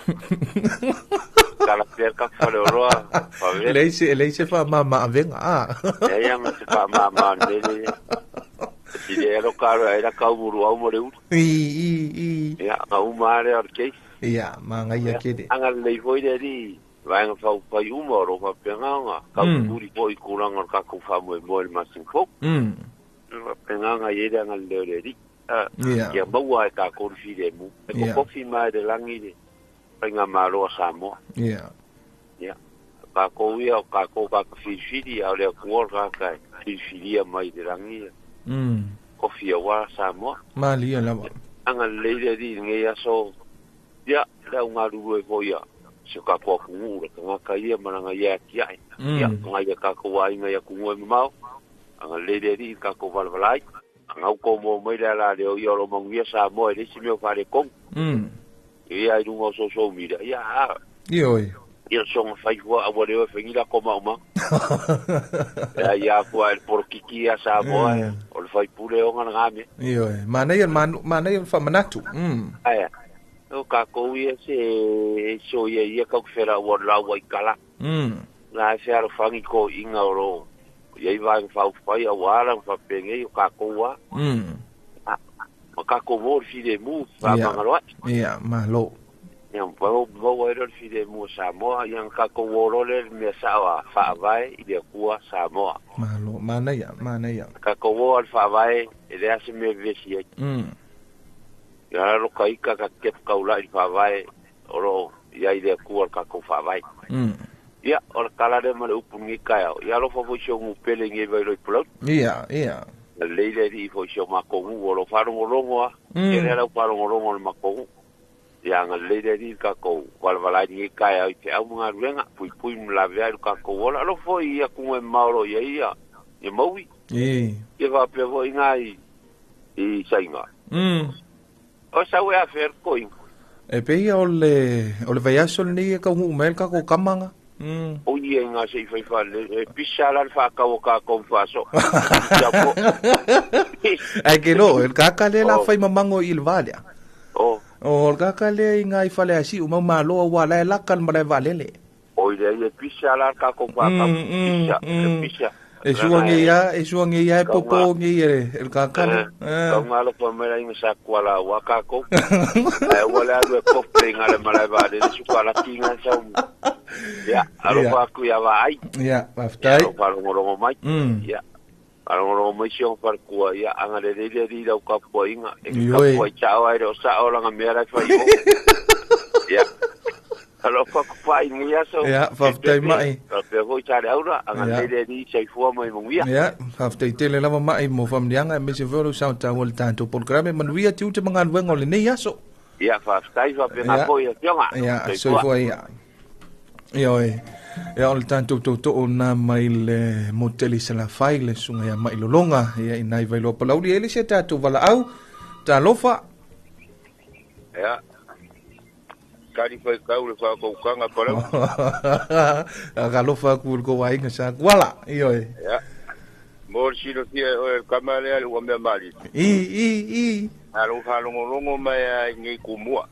Kala perka fale o loa pa vera. Lei se fa mama avenga a. Ia ia ma se fa mama le le. Ti le ro karo ai la kau muru au mo le uru. I. Ia, ka uma le o ke. Ia, ma ngai ia kede. Anga le foi le li. Vaenga fau pai uma o rofa penganga, kau puri po i kuranga o kakou whamue moe le masing fok. Penganga i ere anga leo le ri. Ia maua e kākou le file mu. E kokofi mai le langi le painga maloa Samoa. Ia. Ia. Kākou ia o kākou kaka whiriwhiri au lea kuola kaka e whiriwhiria mai le langi. Kofi a wā Samoa. Malia lava. Anga leire ri ngei aso. Ia, leo ngā ruru e voia. Se ka kua kungu, le kangaka ia maranga ia ki ai. Ia, ngai ia kako wa inga ia kungu e mamao. Anga lere ri kako valavalai. Anga uko mo mai le ala leo ia ro manguia Samoa e lesi meo whare kong. Ia i runga o so mira. Ia, a. Ia oi. Ia songa whaihua awa leo e whengila ko mauma. Ia ia kua e porokiki ia Samoa. O le whaipule o ngana ngame. Ia oi. Mana ia whamanatu. Aia. O kākou ia se so ia ia kau whera ua laua i kala. Nā e whera whangi ko inga o ro. Ia i vaenga whauwhai a wāla nga whapengei o kākou wā. Ma kākou mō le file mu whamangaroa. Ia, malo. Ia, maua ero le file mu o Samoa. Ia nga kākou orole le mea sawa whaavae i le kua Samoa. Malo, mana ia, mana ia. Kākou o al whaavae e le ase mea vesi ai. Ia ro ka ika ka kep kaula i whaavae o ro ia i le kua ka kou whaavae. Ia, o le kala le ma le upu ngi kai au. Ia ro fafo i ngu pele ngi vai roi pulau. Ia, ia. Leile ri i fo i makongu o ro wharongorongo a. Ke rea rau wharongorongo le makongu. Ia nga leile ri ka kou walavalai ngi kai au i te au mga ruenga. Pui pui mlawea i ka kou ola. Ro fo i ia kungu e maoro ia ia. Ia maui. Ia whapea fo i ngā i sainga. O sau e a fer koinga. E pei o le vaiaso lenei e kaungu umel ka ko kamanga. O ia ngā se i whaiwha le pisa la le whakau o kākou whaso. Ai ke lo, el kaka le la whai mamango i le valea. O le kaka lea i ngai fale asiu mau maloa ua lae laka le malae vaalele. O i lea ia pisa la kākou whakau. Pisa, pisa. E suange ia, e popo nge ia le kaka le. Kau ngalo pa mera inga sa kuala wa kākou. Ai ua le alu e kople inga le malae vaalele suka la kinga sau. Ia, alofa aku ia vaai. Ia, waftai. Ia, whalongolongo mai. Ia. Alongolongo mai si o whalekua, ia, anga le leile li lau kapua inga. E kapua i chao aere o sao langa mea lai whai o. Ia. Alofa kupa inga ia so. Ia, whaftai mai. Whapea hoi tare aura, anga leile li saifua mai munguia. Ia, whaftai tele lava mai mo whamnianga, e mese volo sao tau le tātou programe, manuia te ute mangaluenga o le nei aso. Ia, whaftai, whapea ngā poi a fionga. Ia, soifua ia. Ia oe, ia o le tātou tauto'o nā mai le moteli Salafai le sunga ia mai lolonga, ia inai vailoa palauli ele se tātou valaau, talofa. Ia, kari whai kau le whakaukanga palau. Kalofa aku le kowa inga sa kuala, ia oe. Ia, mo le silofia oe kamalea le ua mea mali. I. Alo whalongolongo mai a ngei kumua.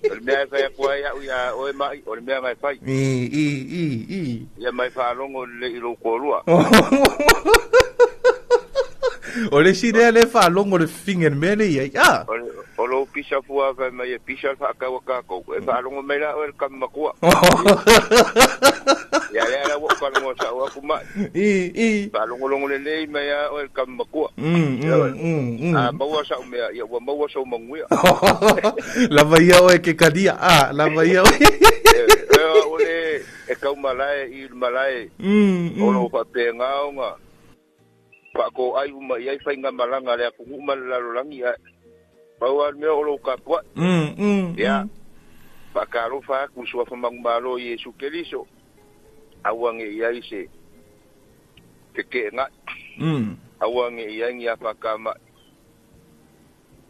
O le mea e whai aku ai au ia oe mai, o le mea ngai whai. I. Ia mai whalongo le i lou kōrua. O le si lea le whalongo le fingen mea le ia. Ah. O lou pisa fua whai mai e pisa le whaakaua kākou. E whalongo mai la oe le kamamakua. Ia lea la wau kalongo sa o aku mai. I. Whalongolongo le nei mai a oe le kamamakua. A maua sa umea, ia ua maua sa umanguia. Lava ia oe ke kadia. Ah, lava ia oe. O le e kau malae i le malae. O lou whapengaonga. Whako ai uma i ai whainga malanga le aku nguma le lalolangi. Pau a mea o lou kapua. Ia. Whakarofa aku sua whamangumalo i Yesu Keriso. Aua nge ia i se te ke ngai. Aua nge ia ngi a whakama.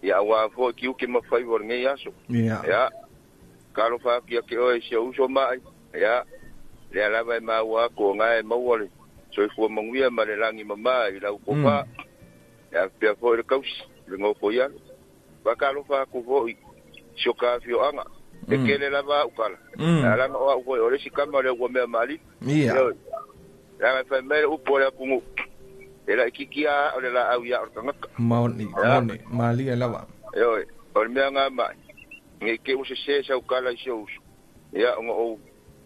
Ia aua fo ki uke mawhai war nge aso. Ia. Karofa aku ia ke oe si uso mai. Ia. Lea lava e maua aku o ngae mauale. Soifua manguia ma le langi mama i lau kopa. Ia pia fo i le kausi. Le ngofo ialo. Whakarofa aku fo i sio ka whioanga. E kele lava au kala. Alanga o au foi o le si kama le ua mea mali. Ia. Langa whai mere upo le apungu. E la ikiki a o le la au ia o le tangaka. Maoni, mali e lava. Eoi, o le mea ngā mai. Nge ke use se sau kala i se usu. Ia, o o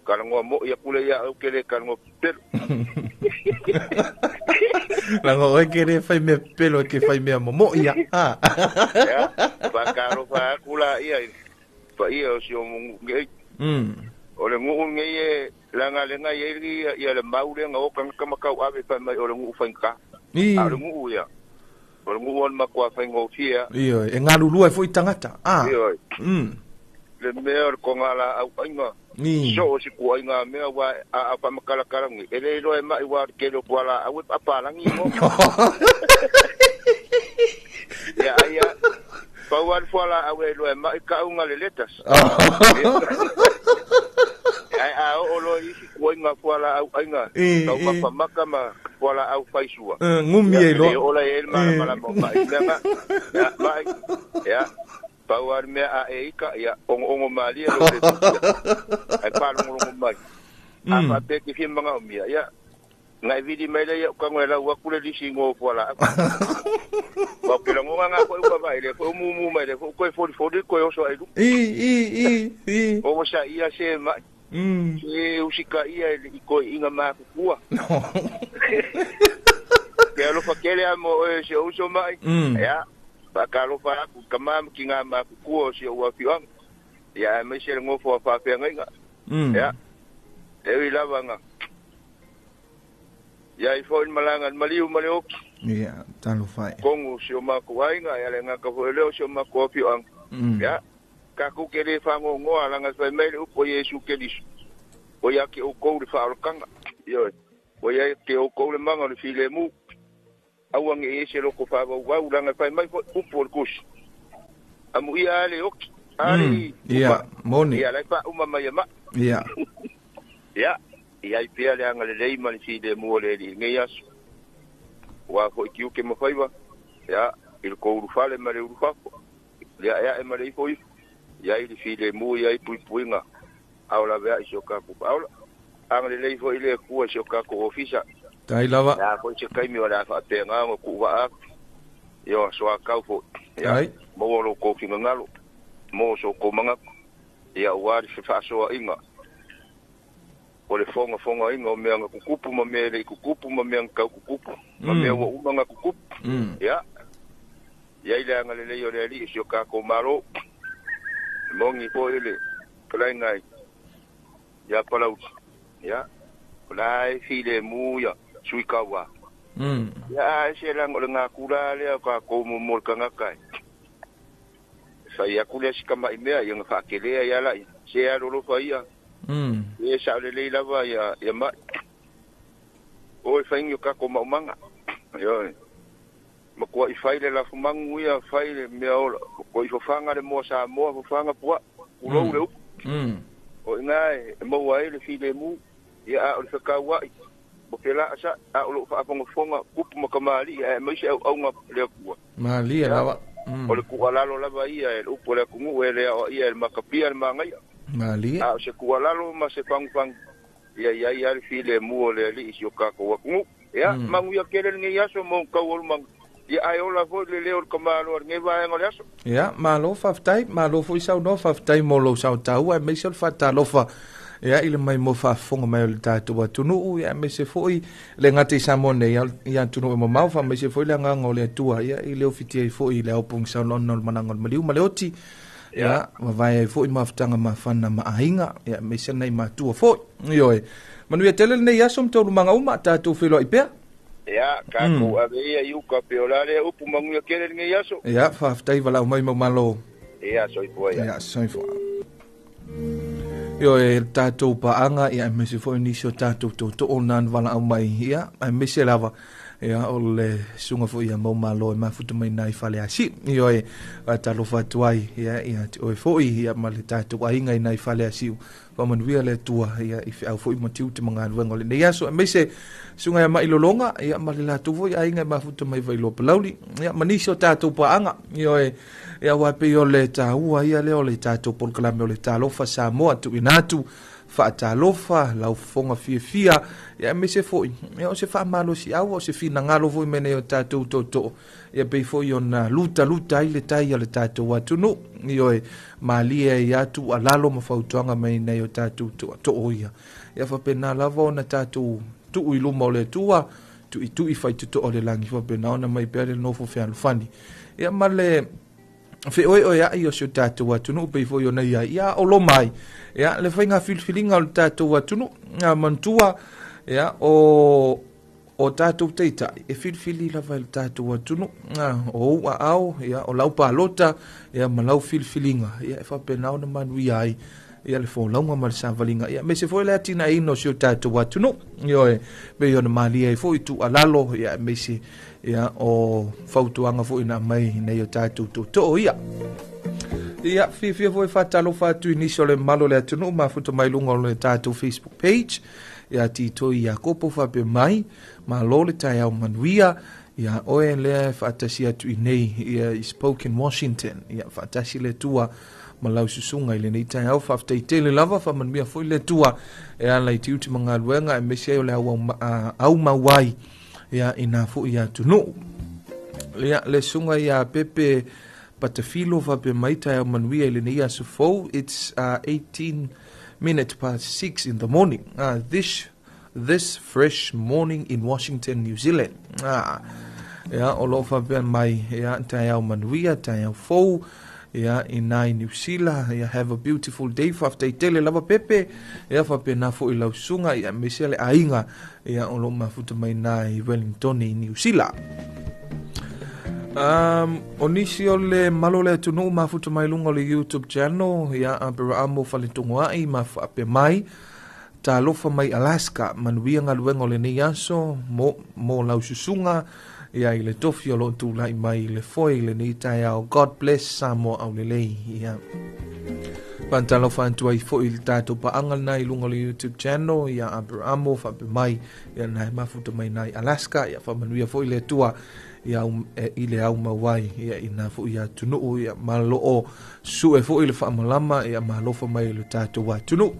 kalangoa mo ia kule ia au kele kalangoa pelo. Langa oe kere whai mea pelo ke whai mea momo ia. Ia, whakaro whakula ia. Pa ia o si o mungu ngei. O le ngu ngei e langa lenga ia ia le maule nga o kanga makau ave pa mai o le ngu whainka. A o le ngu ia. O le ngu on makua whaingofia. Iyo, e ngalulua e fo i tangata. Ah. Iyo. Le mea o le konga la au ainga. So o si kua inga mea wa a pa makalakala ngi. E le iloa e mai wa ke lo kua la au e papalangi mo. Ia aia. Pau al fuala au e loe mai kaunga le letas. Ai a o lo isi kuinga fuala au ainga. Kau mapa maka ma fuala au faisua. Ngumi e lo. Ola e mala mala mo mai. Ya mai. Ya. Pau al mea a e ika ya ongo ongo mali lo le. Ai pa longo longo mai. A pa pe ki fi manga umia ya. Ngai vidi mai le ka ngwe la wa kule lisi ngo fuala. Wa pela ngonga nga ko uka vai le ko mumu mai le ko fori fori ko oso ai lu. I. O sa ia se ma. Se usika ia i ko inga ma kua. Ke alo fa kele amo se uso mai. Ya. Pa ka lo fa ku kama ki nga ma ku se o fi ang. Ya me se ngo fo fa fe ngai. Ya. E i lava nga. Ia i fo malanga maliu malioki. Ia, talo fai. Kongu si o mako ainga, ia le ngaka fo leo si o mako api ang. Ia, ka ku ke le whango ngoa langa fai mai le upo Yesu Keriso. O ia ke o kou le whaolokanga. Ia, o ia ke o kou le manga le file mu. Aua nge e se loko whawau wau langa fai mai fo upo le kusi. Amu ia ale oki. Ale. Ia, moni. Ia, lai pa uma mai ma. Ia. Ia. Ia i pia le anga le leima le file mua le li ngei aso. Wa fo i kiuke mawhaiwa. Ia, i le kouru fale ma le uru fafo. Le a'ea'e ma le ifo ifo, i ai le filemu, i ai puipuiga a o lavea'i si o kakou faaola. Agalelei fo'i le Atua i si o kakou ofisa. Tai lava. Le a fo'i se taimi o le a faapegaga o tu'uvaa atu, ia soakau fo'i, ia maua lo outou finagalo mo so outou manatu, ia auā le fefaasoa'iga o le fogafogaina o mea na tutupu ma mea e le'i tutupu ma mea na tau tutupu ma mea ua uma na tutupu. Ia i ai le agalelei o le Alii i si o tatou Malo. E moni foi le fetalaiga ia Palauli, ia o la e filemu ia sui tauā. Ia ae se leaga o le natura lea o tatou mo le tagata e fai atu lea si tama'i mea ia na faatelea ia laia se alolofa ia. E saolelei lava ia ia ma'i o e faigi o tatou maumaga. Ioe, matua'i fai le lafumanu ia, fai le mea ola, matua'i fofaga le moa Samoa, fofaga puaa, tulou le upu. O i ina e maua ai le filemu, ia a o le fekaua'i ma felaasa'i, a o loo faafogafoga tupu ma kamali'i aemaise auauga le Atua. Malie lava. O le tuualalo lava ia e le upu o le atunuu e le aoaia e le matapia le magaia. Malie. A o se tuualalo ma se fagufagu, ia i ai lava le filemu o le Alii i si o tatou atunuu. Ia, manuia tele lenei aso ma ona taualumaga, ia ae ola foi le leo o le tamaloa i lenei vaega o le aso. Ia, malo faafetai, malo foi saunoa, faafetai mo lou saotaua aemaise o le faatalofa ia i le maimoa faafofoga mai o le tatou atunuu, ia aemaise foi le gata i Samoa nei i atunuu e mamao, faamaise foi le agaga o le Atua ia i le ofitia ai foi i le aopogisa ona o le malaga o le maliu ma le oti, ia vavae ai foi mafutaga mafana ma aiga, ia aemaise nai matua foi. Ioe. Manuia tele lenei aso ma taualumaga uma, tatou feiloai pea. Ia, tatou ave ia i uka pei o la lea upu, manuia tele lenei aso. Ia, faafetai valaau mai mau malo. Ia, soifua ia. Ia, soifua. Ioe, le tatou paaga, ia aemaise foi nisi o tatou tootoo na na valaau mai, ia aemaise lava ia o le susuga foi ia mau malo e mafuta mai nai Faleasiu. Ioe, faatalofa atu ai ia ia te oe foi ia ma le tatou aiga i nai Faleasiu. Faamanuia le Atua ia i feau foi ma tiute ma galuega o lenei aso, aemaise susuga ia Mailologa ia ma le latou foi aiga e mafuta mai Vailoa Palauli, ia ma nisi o tatou paaga. Ioe, ia aua pei o le taua ia lea o le tatou polokalame o le Talofa Samoa, tuuina atu faatalofa lau fofoga fiafia, ia aemaise foi ia o se faamalosiau, o se finagalo foi mai nei o tatou tootoo, ia pei foi ona lutaluta ai le tai a le tatou atunuu. Ioe, malie ai atu alalo ma fautuaga mai nei o tatou tootoo ia, ia faapena lava ona tatou tuu i luma o le Atua, tuitui faitotoa o le lagi, faapena ona mai pea le nofo fealofani ia ma le feoeoea'i o si o tatou atunuu pei foi ona i ai ia o loma ai ia le faiga filifiliga o le tatou atunuu. A manatua ia o tatou taitai e filifili lava i le tatou atunuu, o ou aao ia o lau palota ia ma lau filifiliga ia e faapena ona manuia ai ia le folauga ma le savaliga, ia aemaise foi le atinaeina o si o tatou atunuu. Ioe, pei ona malie ai foi tuualalo ia aemaise ia o fautuaga foi na aumai nei o tatou tootoo ia. Ia, fiafia foi faatalofa atu i nisi o le mamalu o le atunuu mafuta mai luga o le tatou Facebook page. Ia Titoi Iakopo faapea mai, malo le taeao manuia ia oe lea e faatasi atu i nei ia i Spokane, Washington. Ia faatasi le Atua ma lau susuga i lenei taeao. Faafetai tele lava, faamanuia foi le Atua e ala i tiute ma galuega aemaise ai o le aumau ai ia i nā foi atunuu. Ia, le susuga ia Pepe Patafilo faapea mai, taeao manuia i lenei aso fou. It's 18 minutes past 6 in the morning. This fresh morning in Washington, New Zealand. Ia, o lo o faapea mai, ia, taeao manuia, taeao fou, ia, i nai New Zealand, ia, have a beautiful day, faafetai tele lava Pepe, ia, faapena foi lau susuga, ia, aemaise le aiga, ia, o lo o mafuta mai nai Wellington i New Zealand. O nisi o le malo le atunuu mafuta mai luga o le YouTube channel, ia, Aperamo Faletogoa'i ma faapea mai, talofa mai Alaska, manuia galuega o lenei aso, mo lau susuga, ia i le tofi o lo o tulai mai i le foe i lenei taeao. God bless Samoa aulelei. Ia. Faatalofa atu ai foi i le tatou paaga lena i luga o le YouTube channel ia Aberamo faapea mai ia na e mafuta mai na i Alaska ia faamanuia foi le Atua ia i le au mau ai ia i nā foi atunuu ia ma loo sue foi le faamalama ia ma alofa mai i le tatou atunuu.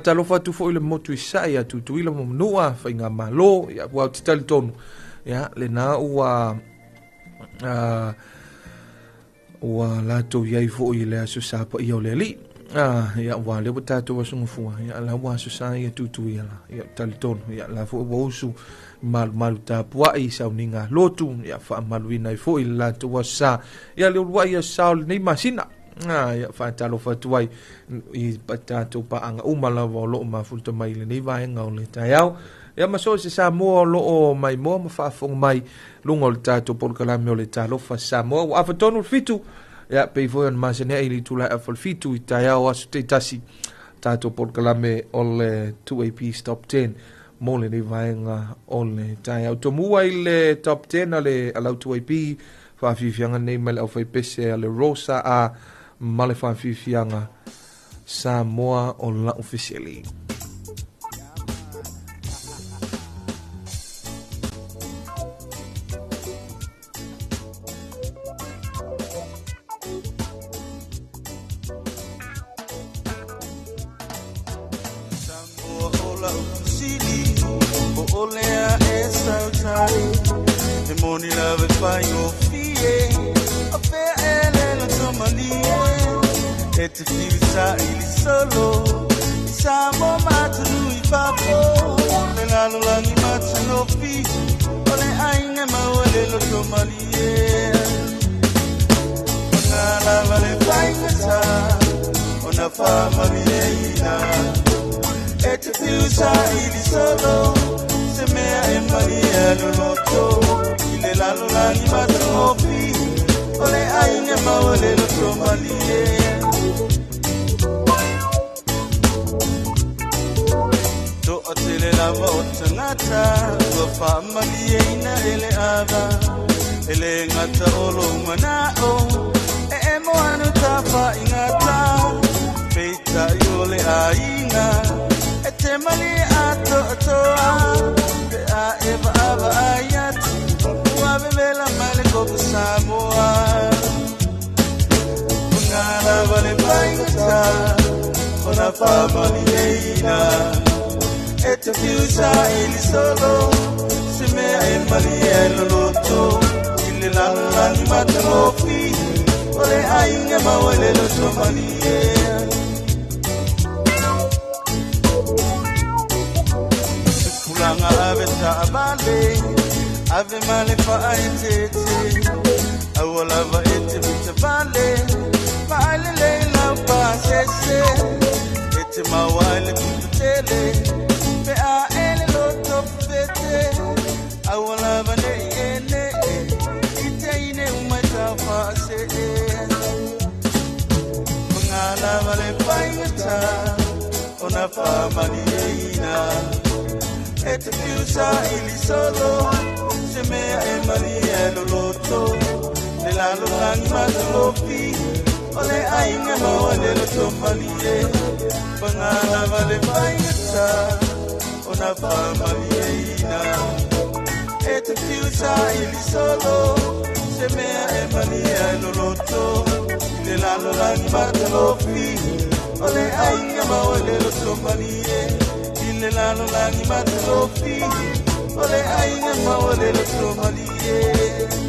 Talofa atu foi le motu i sa'i a Tutuila ma Manua, Faigamalo, ia ua ou te talitonu, ia lena ua ua latou i ai foi i le aso sa paia o le Alii. Ia ua lea ua tatou aso gafua, ia la ua aso sa ia Tutuila, ia talitonu, ia la foi ua usu malumalu tapuai i sauniga lotu, ia faamaluina ai foi le latou aso sa, ia le uluai aso sa o lenei masina. Ia faatalofa atu ai i tatou paaga uma lava o loo mafuta mai i lenei vaega o le taeao. Ia ma so o se Samoa o loo maimoa ma faafofoga mai luga o le tatou polokalame o le Talofa Samoa. Ua afa tonu le 7, ia pei foi ona masani ai i le itula e afa le 7 i taeao aso taitasi tatou polokalame o le 2AP Stop 10 mo lenei vaega o le taeao. Tomua i le Top 10 a le alau 2AP faafiafiaga nei mai le aufaipese a le Rosa A ma le faafiafiaga Samoa o lau fesili. Samoa o lau fesili, po o lea e sautai, e moni lava e faigofie, o fea e le loto malie, e te fiu saili solo, i Samoa matunu i fafo, le lalolagi matanofi, o le aiga maua le loto malie. Ona lava le faigata, ona faamalieina, e te fiu saili solo, se mea e malie loloto, i le lalolagi matanofi, o le aiga maua le loto malie. To'a tele lava o tagata, ua faamalieina e le ava, e le gata o lou mana'o, e emo anu tafaigata, peitai o le aiga, e te malie atoatoa, pe a e vaavaai atu, ua vevela mai le koko Samoa. Paga lava le faigata, ona faamalieina, e te fiu saili solo, se mea e malie ai loloto, i le lalolagi matagofie, o le aiga maua le loto malie. Tupulaga ave taavale, ave ma le faaeteete, aua lava e te mitavale, faalelei lau pasese, e te maua ai le pututele, pe a e le loto fete, aua lava nei e nee, i te ine umai tau faasee. Paga lava le faigata, ona faamalieina, e te fiu saili solo, se mea e malie ai loloto, le lalolagi matalofi, o le aiga maua le loto malie. Paga lava le faigata, ona faamalieina, e te fiu saili solo, se mea e malie ai loloto, le lalolagi matalofi, o le aiga maua le loto malie. I le lalolagi matalofi, o le aiga maua le loto malie.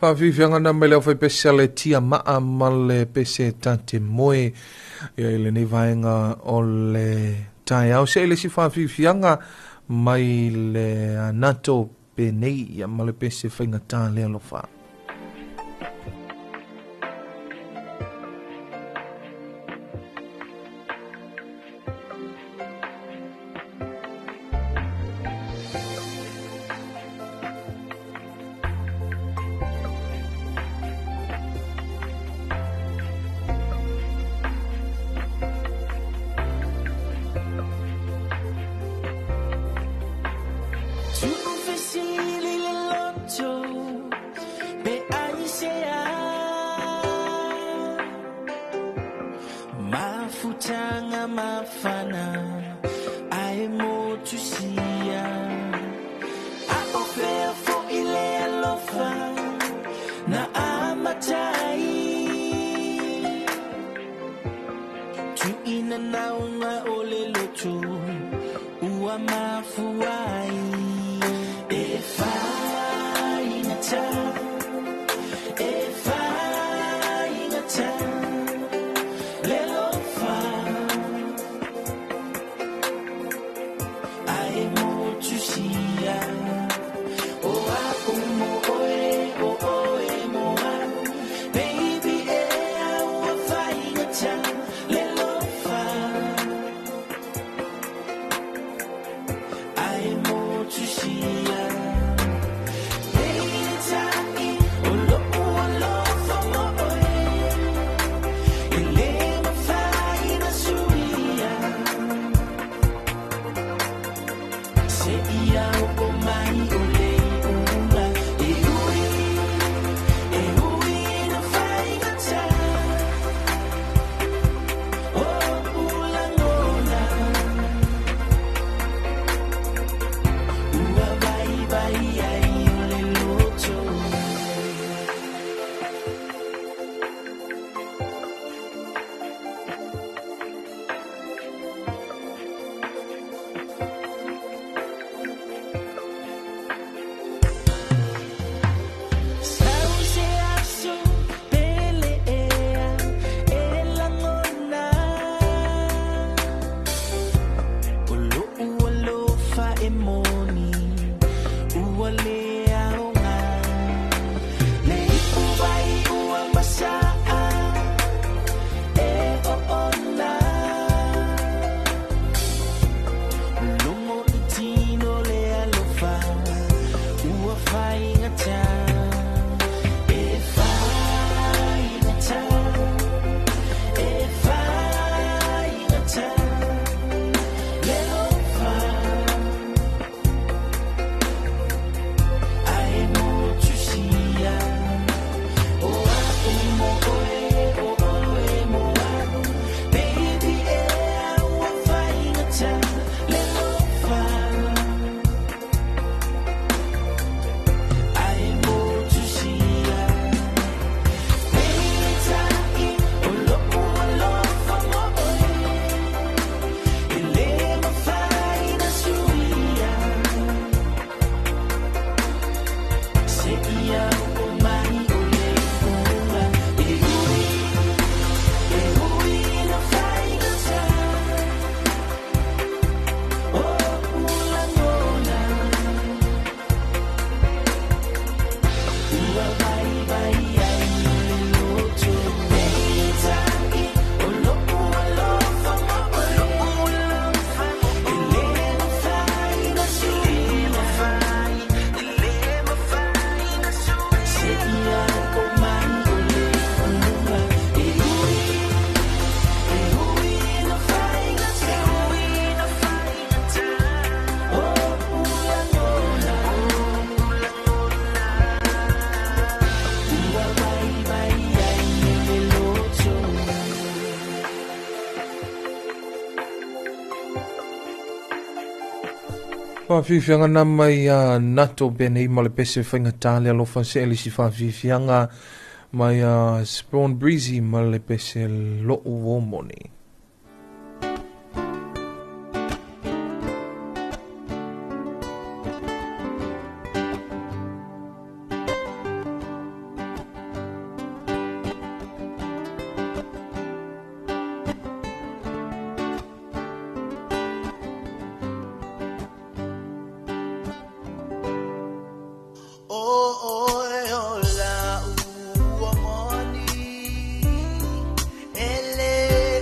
Faafiafiaga na mai le aufaipese a le tia maa ma le pese tate moe ia i lenei vaega o le taeao. Se i le isi faafiafiaga mai le anato penei ia ma le pese faigata le alofa. To Faafiafiaga na mai a Nato Benei ma le pese faigata le alofa se le isi faafiafiaga mai a Spawn Breezy ma le pese lo'u o moni. O oe o la ua moni, ele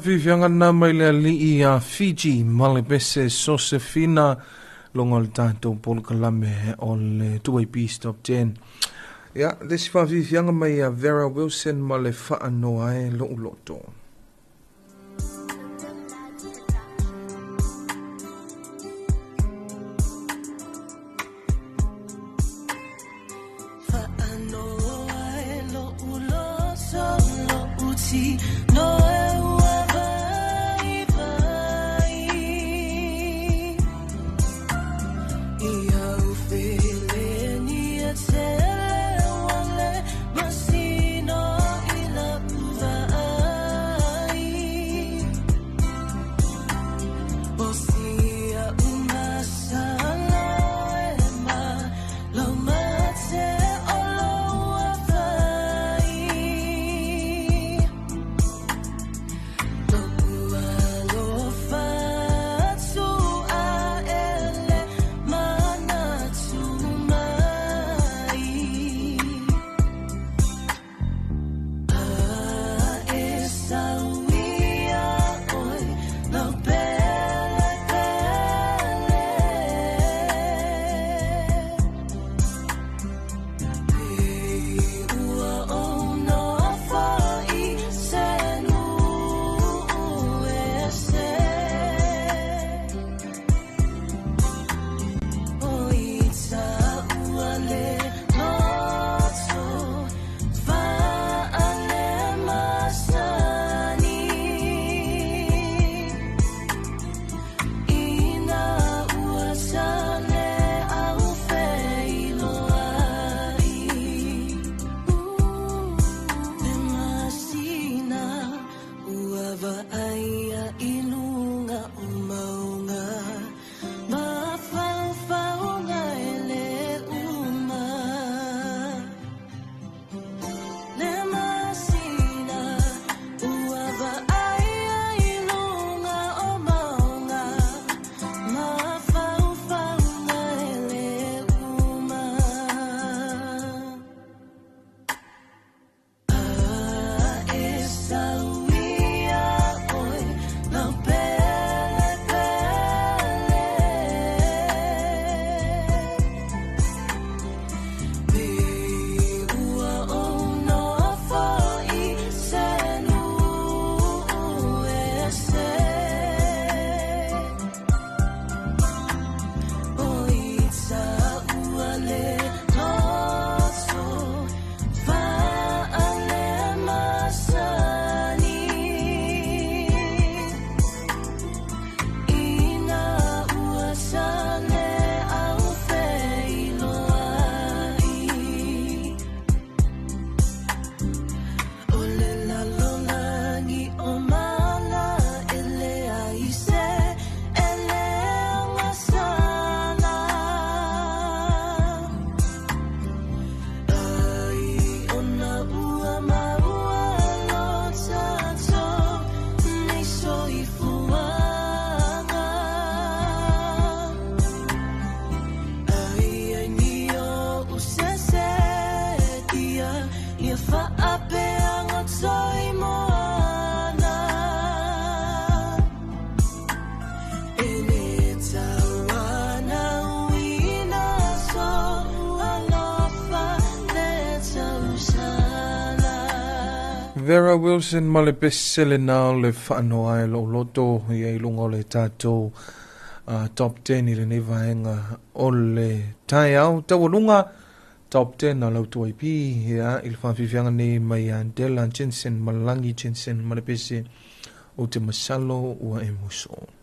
Fiafiaga lena mai le alii a Fiji ma le pese Sosefina loga o le tatou polokalame o le 2AP Stop 10. Ia, le isi faafiafiaga mai ia Vera Wilson ma le faanoa e lou loto. Vera Wilson ma le pese lena o le faanoa e lou loto ia i luga o le tatou top 10 i lenei vaega o le taeao taualuga top 10 a lau 2AP ia i le faafiafiaga nei mai ia Della Jensen ma Lagi Jensen ma le pese o te masalo ua e muso.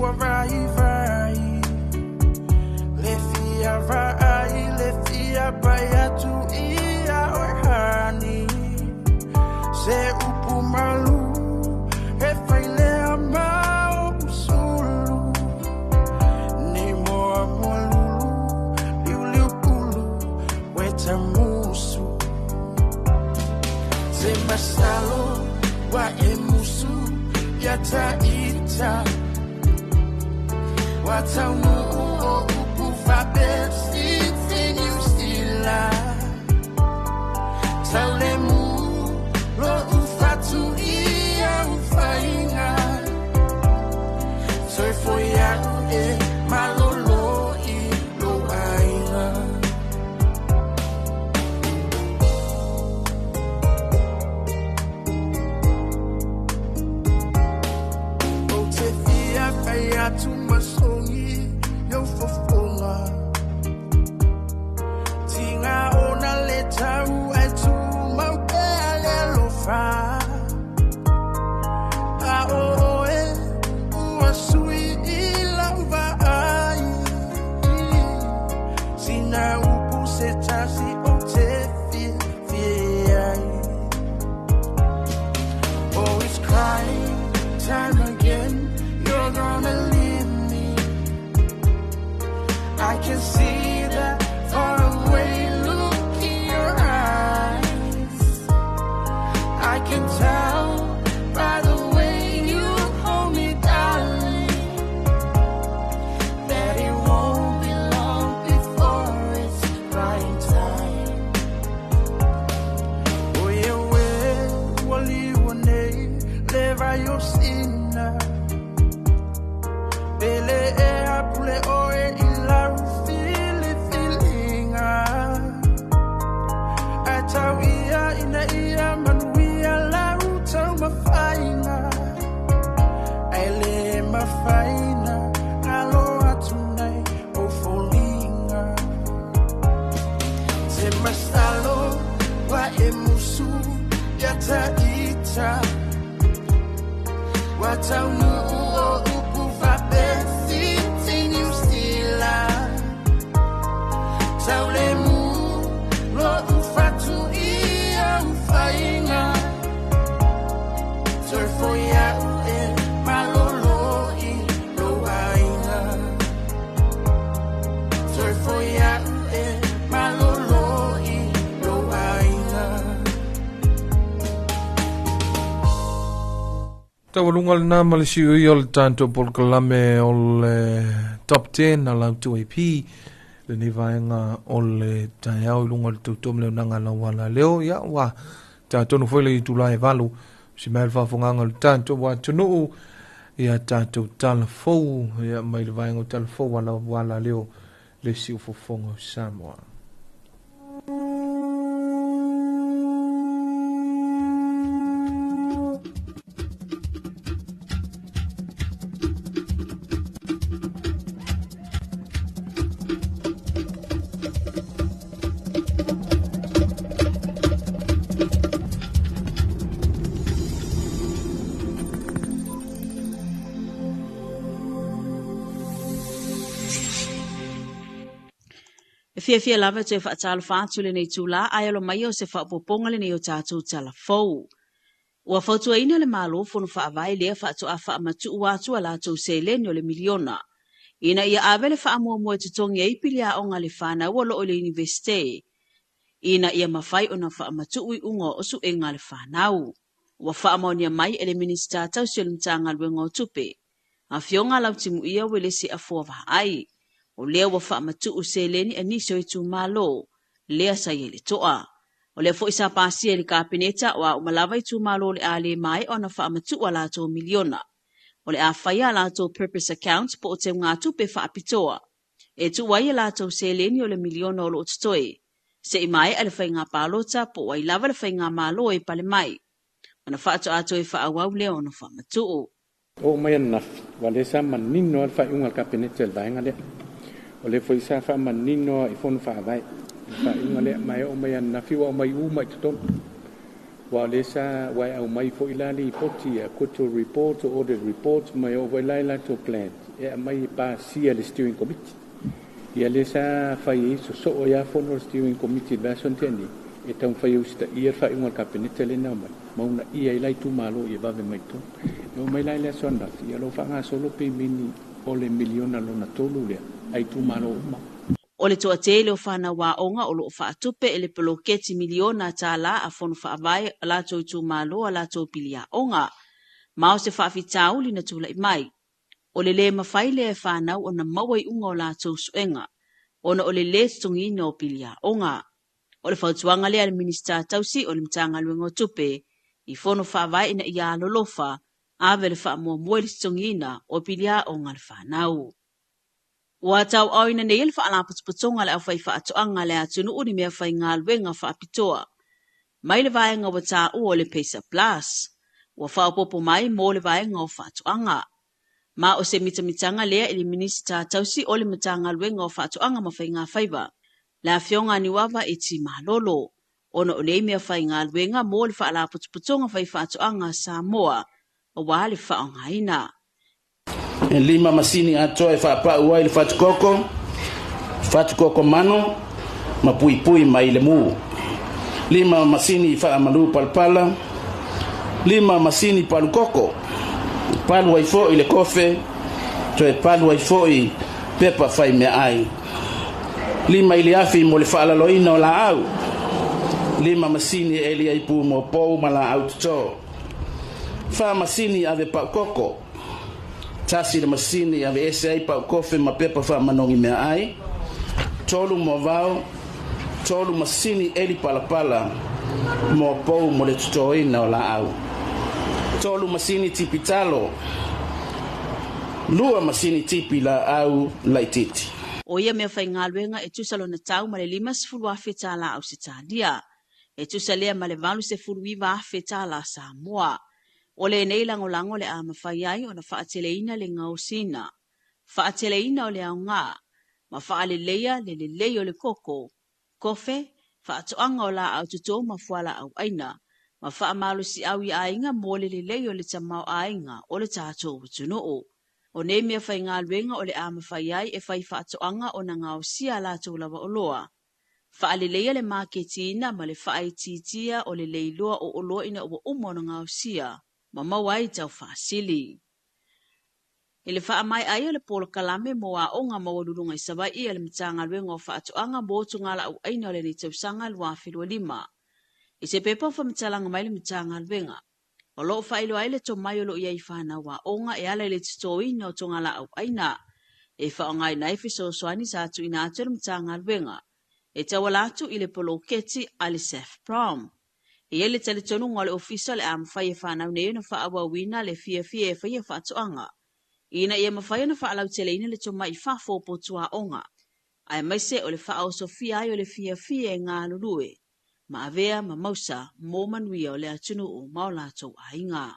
ua vai vai Le fia vai le fia pai atu ia oe hani Se upu malu e failea mau usulu Ni moa moa lulu liu liu pulu weta musu Se masalo wa e musu ya taita Wa taunu o upu fapesi sila Taulemu lo ufatu ia ufainga Soifo ia e malolo i lo ainga O te fia fai atu masongi yo fofonga Tinga ona le tau e tu mau pea le alofa A o oe ua sui i lau vaai Sina upu se tasi o te fia ai Oh, it's crying time again, you're gonna leave me I can see that far away look in your eyes I can tell by the way you hold me, darling That it won't be long before it's crying time Oh yeah, we wali wane leva yo sina Pele e apule oe i lau fili filinga Ai tau ia ina ia manuia lau tau mafaina Ai le mafaina alo atu nei o folinga Te masalo wa e musu ia taita Wa taunu o upu fapesi tini usila Taulemu lo ufatu ia ufainga Soifo ia e malolo i lo ainga Soifo ia e malolo i lo ainga Taualuga lena ma le siui o le tatou polokalame o le Top 10 a lau 2AP lenei vaega o le taeao i luga o le tautua ma le auaunaga a lau alaleo. Ia ua tatonu foi le itula e 8 si mai le faafogaga o le tatou atunuu ia tatou tala fou ia mai le vaega o tala fou a lau alaleo le siufofoga o Samoa. E fiafia lava toe faatalofa atu lenei tula ai alo mai o se faaopoopoga lenei o tatou tala fou. Ua fautuaina le Malo fono faavae lea faatoa faamatuu atu a latou seleni o le miliona. Ina ia ave le faamuamua e totogi ai piliaoga le fanau o loo i le Universite. Ina ia mafai ona faamatuu iuga o suega a le fanau. Ua faamaonia mai e le Minisita tausi o le Matagaluega o Tupe. Afioga Lautimuia Uelese Afoa Vaai. O lea ua faamatuu seleni a nisi o itumalo, lea sa i ai le toa. O lea foi sa pasia i le Kapeneta o a uma lava itumalo o le a le maea ona faamatuu a latou miliona. O le a faia a latou purpose account po o teugatupe faapitoa. E tuu ai a latou seleni o le miliona o loo totoe. Se i maea le faiga palota po o ai lava le faigamalo e pale mai. Ona faatoa toe faaauau lea ona faamatuu. O mai ananafi, ua lea sa manino a le faaiuga a le Kapeneta i le vaega lea. O lea foi sa faamanino i fono faavae le faaiuga lea, ma e oo mai ananafi ua aumai uma i totonu. Aua o lea sa ua e aumai foi la lipoti, acquittal report o audit report ma e oo foi la i latou plans e aumai e pasia e le Steering Committee. Ia lea sa fai ai sosoo ai lava fono a le Steering Committee i le vaiaso na tea nei e taumafai e usitaia le faaiuga a le Kapeneta lea na aumai ma uunaia ai la itumalo ia vave mai i totonu. E oo mai la i le aso ananafi, ia o lo o faagasolo pemeni o le miliona lona tolu lea a itumalo uma. O le toatele o fanau aoga o lo o faatupe e le poloketi miliona tālā a Fono Faavae a latou itumalo a latou pili aoga. Ma o se faafitauli na tulai mai, o le lē mafai lea e fanau ona maua iuga o latou suega ona o le lē totogiina o pili aoga. O le fautuaga lea a le Minisita Tausi o le Matagaluega o Tupe i Fono Faavae ina ia alolofa ave le faamuamua i le totogiina o pili aoga a le fanau. Ua tauaaoina nei e le Faalapotopotoga a le Aufaifaatoaga a le Atunuu ni meafaigaluega faapitoa mai le vaega ua taua o le Pacer Plus, ua faaopoopo mai mo le vaega o faatoaga. Ma o se mitamitaga lea i le Minisita Tausi o le Matagaluega o Faatoaga ma Faigafaiva, le Afioga a Niuava Eti Malolo, ona o nei meafaigaluega mo le Faalapotopotoga Faifaatoaga a Samoa aua le faaaogaina. E lima masini atoa e faapau ai le fatukoko, fatukoko mano ma puipui mai le mu. Lima masini faamalu palapala, lima masini palukoko, palu ai foi le kofe, toe palu ai foi pepa fai meaai. Lima iliafi mo le faalaloina o laau, lima masini e eli ai pu mo pou ma laau toto. Fa masini ave paukoko, tasi le masini ave ese ai paukofe ma pepa faamanogi meaai, tolu moavao, tolu masini eli palapala mo pou mo le totoina o laau. Tolu masini tipi talo, lua masini tipi laau laititi. O ia meafaigaluega e tusa lona tau ma le $50,000 tālā Ausetalia. E tusa lea ma le $89,000 tālā Samoa. O lenei lagolago le a mafai ai ona faateleina le gaosiina, faateleina o le aoga, ma faaleleia le lelei o le koko, kofe, faatoaga o laau toto ma fualaau aina, ma faamalosiau i aiga mo le lelei o le tamaoaiga o le tatou atunuu. O nei meafaigaluega o le a mafai ai e fai faatoaga ona gaosia a latou lava oloa, Faaleleia le maketiina ma le faaitiitia o le leiloa o oloa ina ua uma ona gaosia ma maua ai tau faasili. I le faamaea ai o le polokalame mo aoga maualuluga i Savaii a le Matagaluega o Faatoaga mo Togalaauaina o lenei tausaga 2025, i se pepa o faamatalaga mai le Matagaluega, o lo o faailoa ai le tomai o lo o i ai i fanau aoga e ala i le totoina o togalaauaina e faaaogaina ai fesoasoani sa tuuina atu e le Matagaluega e tauala atu i le poloketi a le SAFPROM. E i ai le talitonuga o le Ofisa o le a mafai e fanau nei ona faaauauina le fiafia e faia faatoaga ina ia mafai ona faalauteleina le tomai i fafo o potuaoga aemaise o le faaosofia ai o le fiafia e galulue ma avea ma mausa mo manuia o le atunuu ma o latou aiga.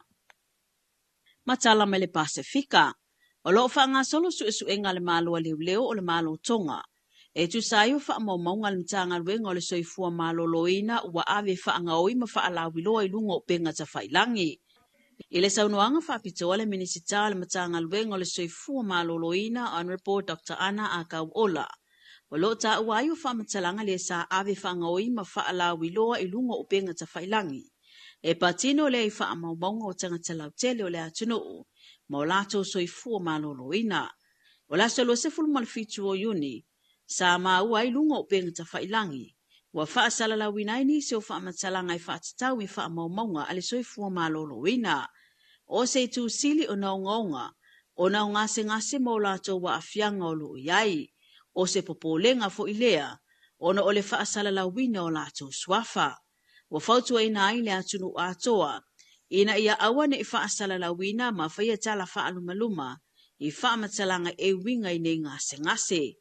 Ma tala mai le Pasefika, o lo o faagasolo suesuega a le Malo a Leoleo o le Malo Tonga e tusa ai o faamaumauga a le Matagaluega o le Soifua Maloloina ua ave faagaoi ma faalauiloa i luga o upega tafailangi. I le saunoaga faapitoa a le Minisita o le Matagaluega o le Soifua Maloloina Honourable Doctor Ana Akau Ola, O lo o taua ai o faamatalaga lea sa ave faagaoi ma faalauiloa i luga o upega tafailangi. E patino lea i faamaumauga o tagata lautele o le atunuu ma o latou soifua maloloina. O le aso 27 o Iuni, sa maua ai luga o upega tafailangi, ua faasalalauina ai nisi o faamatalaga e faatatau i faamaumauga a le soifua maloloina. O se itu sili ona ogaoga ona o gasegase ma o latou aafiaga o lo o i ai. O se popolega foi lea ona o le faasalalauina o latou suafa. Ua fautuaina ai le atunuu atoa ina ia aua ne i faasalalauina ma faia tala faalumaluma i faamatalaga e uiga i nei gasegase.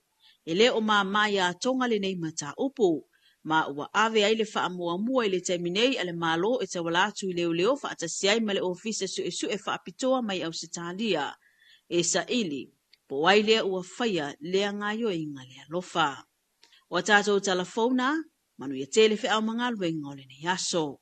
E le o māmā iā Tonga lenei mataupu, ma ua ave ai le faamuamua i le taimi nei a le Malo e tauala atu i leoleo faatasi ai ma le Ofisa Suesue Faapitoa mai Ausetalia e saili po o ai lea ua faia lea gaoioiga le alofa. O a tatou tala fou na, manuia tele feau ma galuega o lenei aso.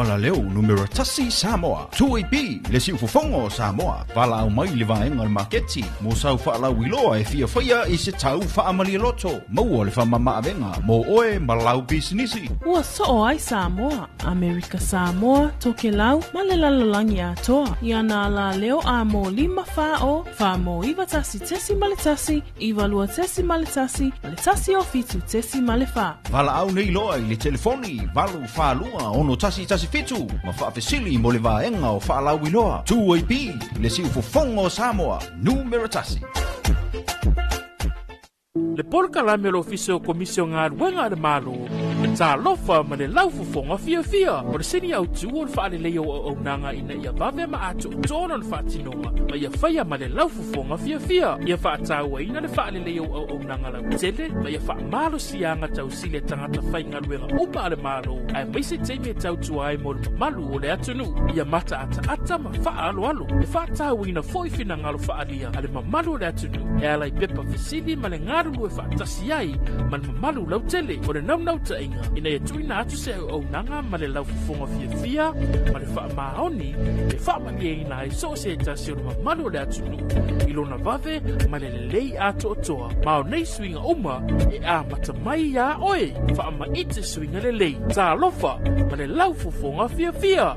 auala leo numera tasi Samoa. 2AP, le siufofoga o Samoa. Valaau mai i le vaega o le maketi mo sau faalauiloa e fia faia i se tau faamalialoto. Maua le faamamaavega mo oe ma lau pisinisi. Ua soo ai Samoa, Amerika Samoa, Tokelau ma le lalolagi atoa. I ana alaleo a mo 5 4 0 4 9 1.1 9 2.1 ma le 1 0 7.4. Valaau nei loa i le telefoni 842 6117 ma faafesili mo le vaega o faalauiloa. 2AP, le siufofoga o Samoa, numera tasi. Le polokalame o le Ofisa o Komisi o Galuega a le Malo, Talofa ma le Laufofoga Fiafia. O le sini autū o le faaleleia o auaunaga ina ia vave ma atoatoa lona faatinoga ma ia faia ma le laufofoga fiafia. Ia faatauaina le faaleleia o auaunaga lautele ma ia faamalosiaga tausili a tagata faigaluega uma a le Malo aemaise taimi e tautua ai mo le mamalu o le atunuu. Ia mataataata ma faaaloalo. E faatauaina foi finagalo faaalia a le mamalu o le atunuu e ala i pepa fesili ma le galulue faatasi ai ma le mamalu lautele. O le naunautaiga ina ia tuuina atu se auaunaga ma le laufofoga fiafia ma le faamaoni e faamalieina ai so o se tasi o le mamalu o le atunuu i lona vave ma le lelei atoatoa. Ma o nei suiga uma e amata mai iā oe. Faamaite suiga lelei. Talofa ma le laufofoga fiafia.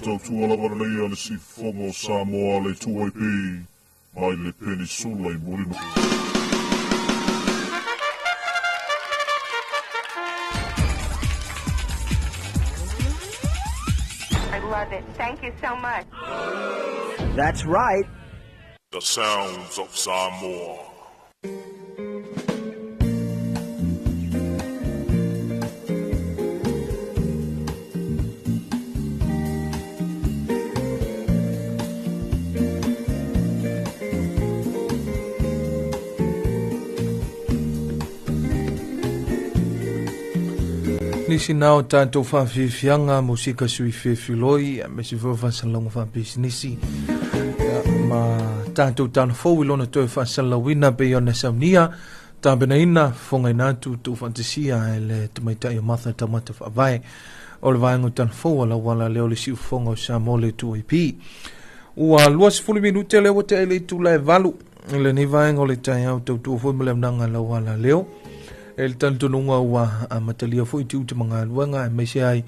tautua lava lenei a le siufofoga o Samoa le 2AP mai le Penisula i Mulinuu. I love it. Thank you so much. That's right. The sounds of Samoa. Nisi na o tātou whawhiwhianga, musika sui whiwhiloi, me si fo whasalonga whapisinisi. Ma tātou tāna fōu i lona toe whasalawina pe i ona saunia, tāpenaina, whongai nātu tō fantasia e le tamaitai o Martha Taumata Whaavae o le vaenga o tāna fōu ala wala leo le siu whonga o Samoa le 2AP. Ua 20 minute leo te ele tula e valu le nei vaenga o le taeao tautua foi ma le aunaga lau ala leo. E le talitonuga ua amatalia foi tiute ma galuega aemaise ai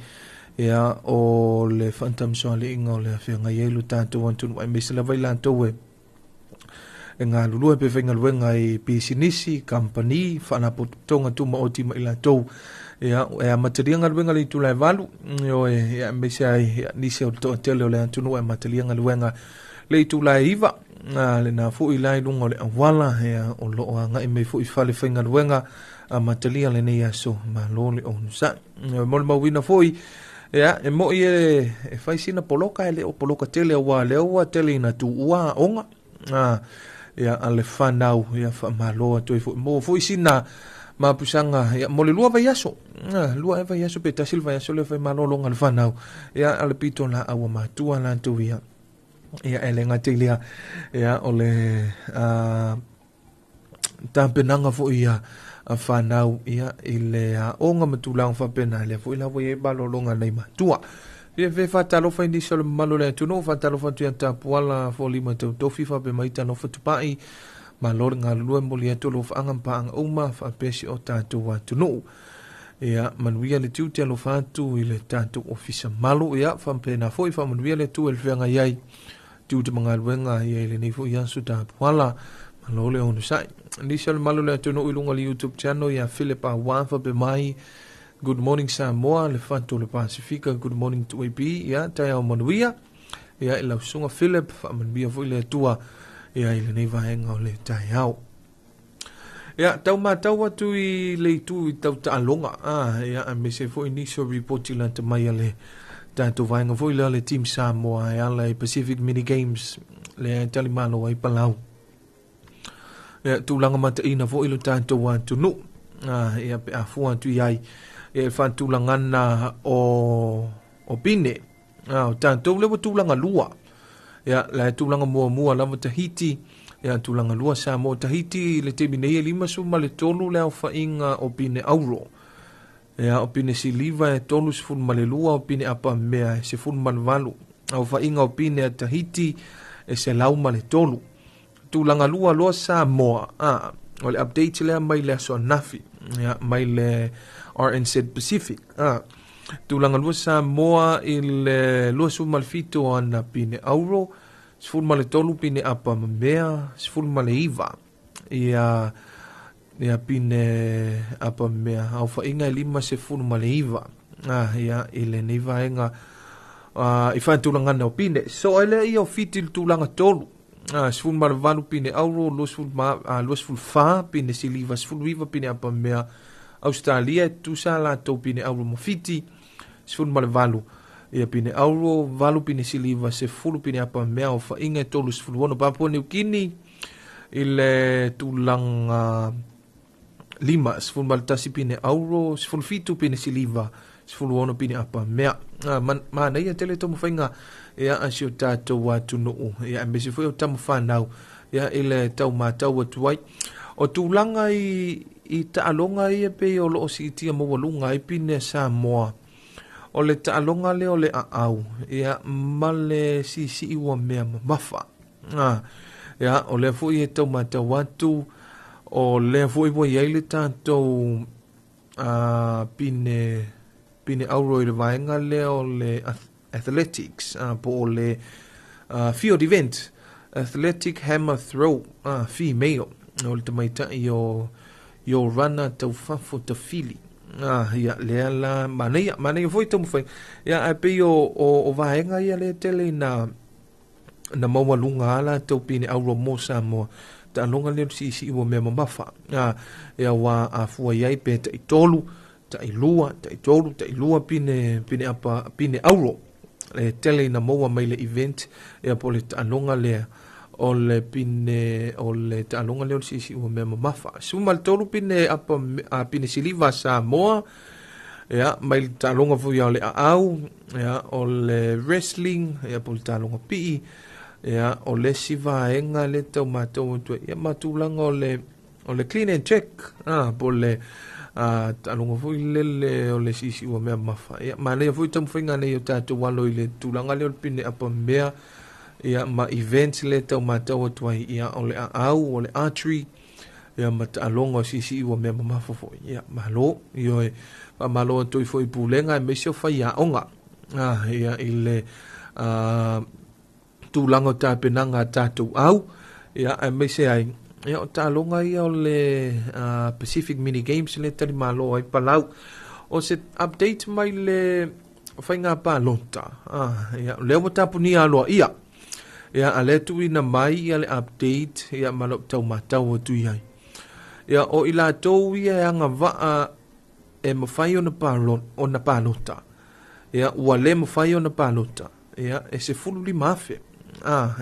ia o le faatamasoaliiga o le afeagai ai lo tatou atunuu aemaise lava i latou e galulue pe faigaluega i pisinisi, kampani, faalapotopotoga tumaoti ma i latou ia e amatalia galuega le itula e valu ioe ia aemaise ai ia nisi o le toatele o le atunuu e amatalia galuega le itula e iva lena foi la i luga o le auala ia o loo agai mai foi fale faigaluega amatalia lenei aso malo le onosai. Mo le mauina foi ia e moi e fai sina poloka e le o poloka tele aua lea ua tele ina tuua aoga ia a le fanau ia faamalo atu ai foi mo foi sina mapusaga ia mo le lua vaiaso lua e vaiaso pe tasi le vaiaso le fai malologa le fanau ia a le pito laau a matua latou ia ia e le gata i lea ia o le tapenaga foi ia a fanau ia i le aoga ma tulaga faapena lea foi la ua i ai malologa nai matua. Ia fe faatalofa i nisi o le mamalu o le atunuu, faatalofa atu ia Tapuala Folima Tautofi faapea mai talofa tupai malo le galulue moli atu o lofaaga ma paaga uma faapea si o tatou atunuu. Ia manuia le tiute alofa atu i le tatou ofisa malu ia faapena foi faamanuia le Atua i le feagai ai tiute ma galuega ia i lenei foi aso Tapuala malo le onosai. Nisi o le mamalu o le atunuu i luga o le YouTube channel ia Philip Awa faapea mai Good morning Samoa, le fatu o le Pasifika, good morning to AB, ia taeao manuia, ia i lau susuga Philip, faamanuia foi le Atua ia i lenei vaega o le taeao. Ia, tau matau atu i le itu i tau taaloga, ia, aemaise foi nisi o report i lata mai a le tatou vaega foi lea le Team Samoa e ala i Pacific Mini Games, le e talimalo ai Palau. Ia, tulaga mataina foi lo tatou atunuu, ia, pe afua atu i ai, ia, e faatulagana o pine, o tatou lea ua tulaga lua, ia, la e tulaga muamua lava Tahiti, ia, tulaga lua Samoa. Tahiti le taimi nei e 53 le aofaiga o pine auro, ia, o pine siliva e 32, o pine apamea e 18, aofaiga o pine a Tahiti e 103. Tulaga lua loa Samoa, o le update lea mai le aso ananafi, ia, mai le RNZ Pacific. Tulaga lua Samoa i le 27 ana pine auro, 13 pine apamamea, 19 ia ia pine apamea, aofaiga e 59 ia i lenei vaega i faatulagana o pine. So e lea ia o Fiti i le tulaga 3, 18 pine auro, 24 pine siliva, 19 pine apamea. Australia e tusa latou pine auro ma Fiti, 18 ia pine auro, 8 pine siliva, 10 pine apamea, aofaiga e 36. Papua New Guinea i le tulaga 5, 11 pine auro, 17 pine siliva, 16 pine apamea. Manaia tele taumafaiga ia a si o tatou atunuu, ia aemaise foi o tamafanau ia i le taumatau atu ai. O tulaga i taaloga ia pei o loo siitia maualuga ai pine a Samoa. O le taaloga lea o le aau ia ma le siisii ua mea mamafa. Ia o lea foi e taumatau atu, o lea foi ua i ai le tatou pine auro i le vaega lea o le Athletics, po o le field event, Athletic Hammer Throw, female, o le tamaitai o Iorana Taufafo Tafili. Ia, lea la, manaia, manaia foi taumafai. Ia, ae pei o vaega ia lea tele ina na maualuga a latou pine auro mo Samoa. Taaloga lea o le siisii ua mea mamafa. Ia, ua afua i ai pe tai tolu, tai lua, tai tolu, tai lua pine, pine apa, pine auro. E tele ina maua mai le event, ia po o le taaloga lea o le pine, o le taaloga lea o le siisii ua mea mamafa. 13 pine apa, pine siliva Samoa, ia, mai le taaloga foi o le aau, ia, o le wrestling, ia, po o le taaloga pii, ia, o le isi vaega le tau matau atu ai, ia, ma tulaga o le clean and check, po o le taaloga foi lele o le siisii ua mea mamafa. Ia, manaia foi taumafaiga nei o tatou alo i le tulaga lea o le pine apa mea, ia, ma events le tau matau atu ai, ia, o le aau, o le archery, ia, ma taaloga o siisii ua mea mamafa foi. Ia, malo, ioe, faamalo atu ai foi i pulega aemaise o faiaoga, ia, i le tulaga o tapenaga a tatou au, ia, aemaise ai, ia, o taaloga ia o le Pacific Mini Games le talimalo ai Palau. O se update mai le faiga palota, ia, lea ua tapunia aloa ia, ia, a lea tuuina mai ia le update, ia, ma lou tau matau atu i ai. Ia, o i latou ia e agavaa e mafai ona ona palota, ia, ua le mafai ona palota, ia, e 15,000.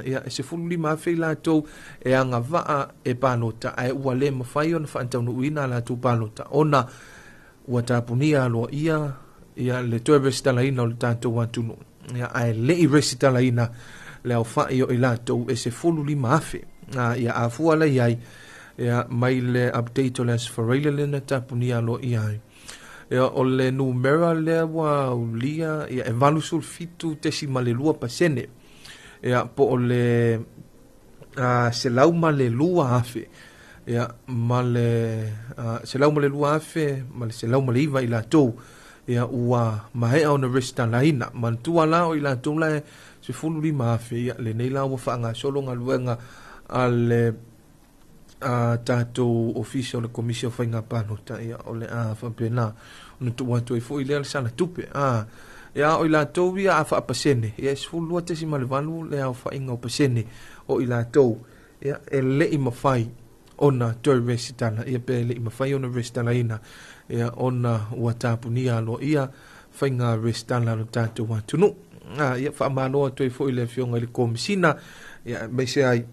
Ia, e 15,000 i latou e agavaa e palota, ae ua le mafai ona faataunuuina a latou palota, ona ua tapunia aloa ia, ia, le toe resitalaina o le tatou atunuu. Ia, ae le i resitalaina le aofai o i latou e 15,000. Ia, afua la i ai, ia, mai le update o le Aso Faraile lea na tapunia aloa ia ai. Ia, o le numera lea ua ulia, ia, e 87.2%. Ia, po o le 102,000. Ia, ma le 102,000 ma le 109 i latou, ia, ua maea ona resitalaina. Manatua la o i latou la e 15,000, ia, lenei la ua faagasolo galuega a le tatou ofisa o le Komisi o Faiga Palota, ia, o le a faapena ona tuu atu ai foi lea le sala tupe. Ia, o i latou ia a faapasene, ia, e 12.8 le aofaiga o pasene o i latou, ia, e le i mafai ona toe resitala, ia, pe le i mafai ona resitalaina, ia, ona ua tapunia aloa ia faiga resitala lo tatou atunuu. Ia, faamalo atu ai foi le afioga i le Komisina, ia, aemaise ai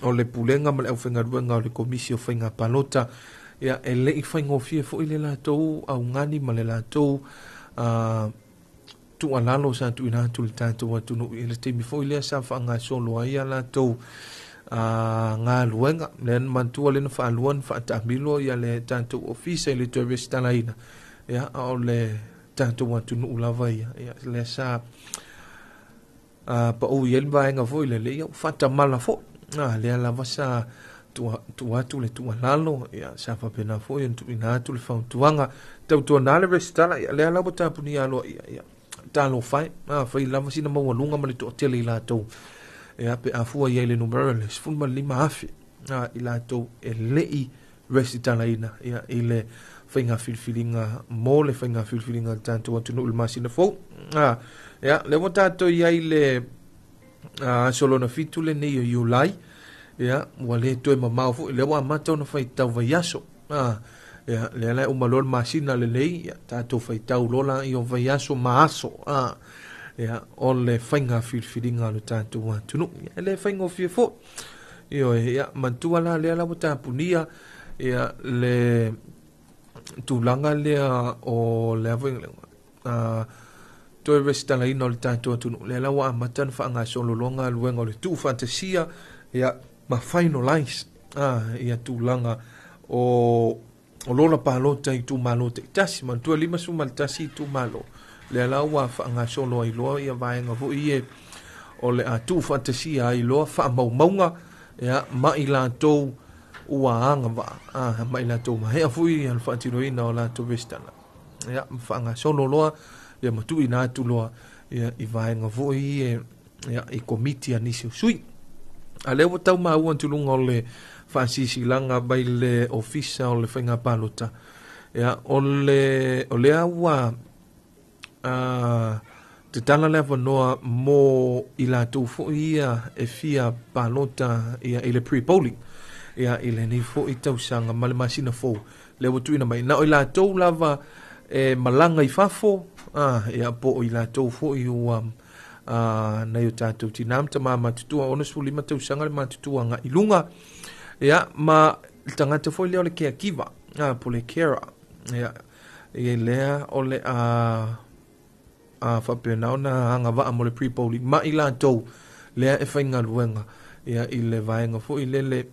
o le pulega ma le aufaigaluega o le Komisi o Faiga Palota, ia, e le i faigofie foi le latou augani ma le latou tuualalo sa tuuina atu le tatou atunuu i le taimi foi lea sa faagasolo ai a latou galuega. Lea na manatua lea na faalua na faataamilo ia le tatou ofisa i le toe resitalaina, ia, a o le tatou atunuu lava ia, ia, lea sa pau i ai le vaega foi lele, ia, ua faatamala foi. Lea lava sa tuu atu le tuualalo, ia, sa faapena foi ona tuuina atu le fautuaga tautuana le resitala, ia, lea lava tapunia aloa ia, ia, talofa e, fai lava sina maualuga ma le toatele i latou, ia, pe afua i ai le numera le 15,000, i latou e le i resitalaina, ia, i le faiga filifiliga mo le faiga filifiliga o le tatou atunuu i le masina fou. Ia, lea ua tatou i ai le aso lona 7 lenei o Iulai, ia, ua le toe mamao foi, lea ua amata ona faitau vaiaso. Ia, lea la e uma loa le masina lenei, ia, tatou faitau loa la i o vaiaso ma aso, ia, o le faiga filifiliga o le tatou atunuu. Ia, e le faigofie foi. Ioe, ia, manatua la lea la ua tapunia, ia, le tulaga lea o le foi toe resitalaina o le tatou atunuu. Lea la ua amata ona faagasolo loa galuega o le tuufaatasia, ia, ma finalize, ia, tulaga o lola palota i itumalo taitasi. Manatua 51 itumalo. Lea la ua faagasolo ai loa ia vaega foi ia o le a tuufaatasia ai loa faamaumauga, ia, ma i latou ua agavaa, ma i latou mahea foi ia le faatinoina o latou resitala. Ia, ma faagasolo loa, ia, ma tuuina atu loa, ia, i vaega foi e ia, i komiti a nisi o sui. A lea ua tau maua atu luga o le faasilasilaga mai le ofisa o le faiga palota. Ia, o le, o lea ua tatala le avanoa mo i latou foi ia e fia palota ia, i le pre-polling ia, i lenei foi tausaga ma le masina fou lea ua tuuina mai. Na o i latou lava e malaga i fafo, ia, po o i latou foi ua nai o tatou tinā ma tamā matutua, 65 tausaga le matutua agai i luga, ia, ma le tagata foi lea o le caregiver, po o le carer, ia, ia lea o le a faapena ona agavaa mo le pre-polling ma i latou lea e faigaluega ia, i le vaega foi lele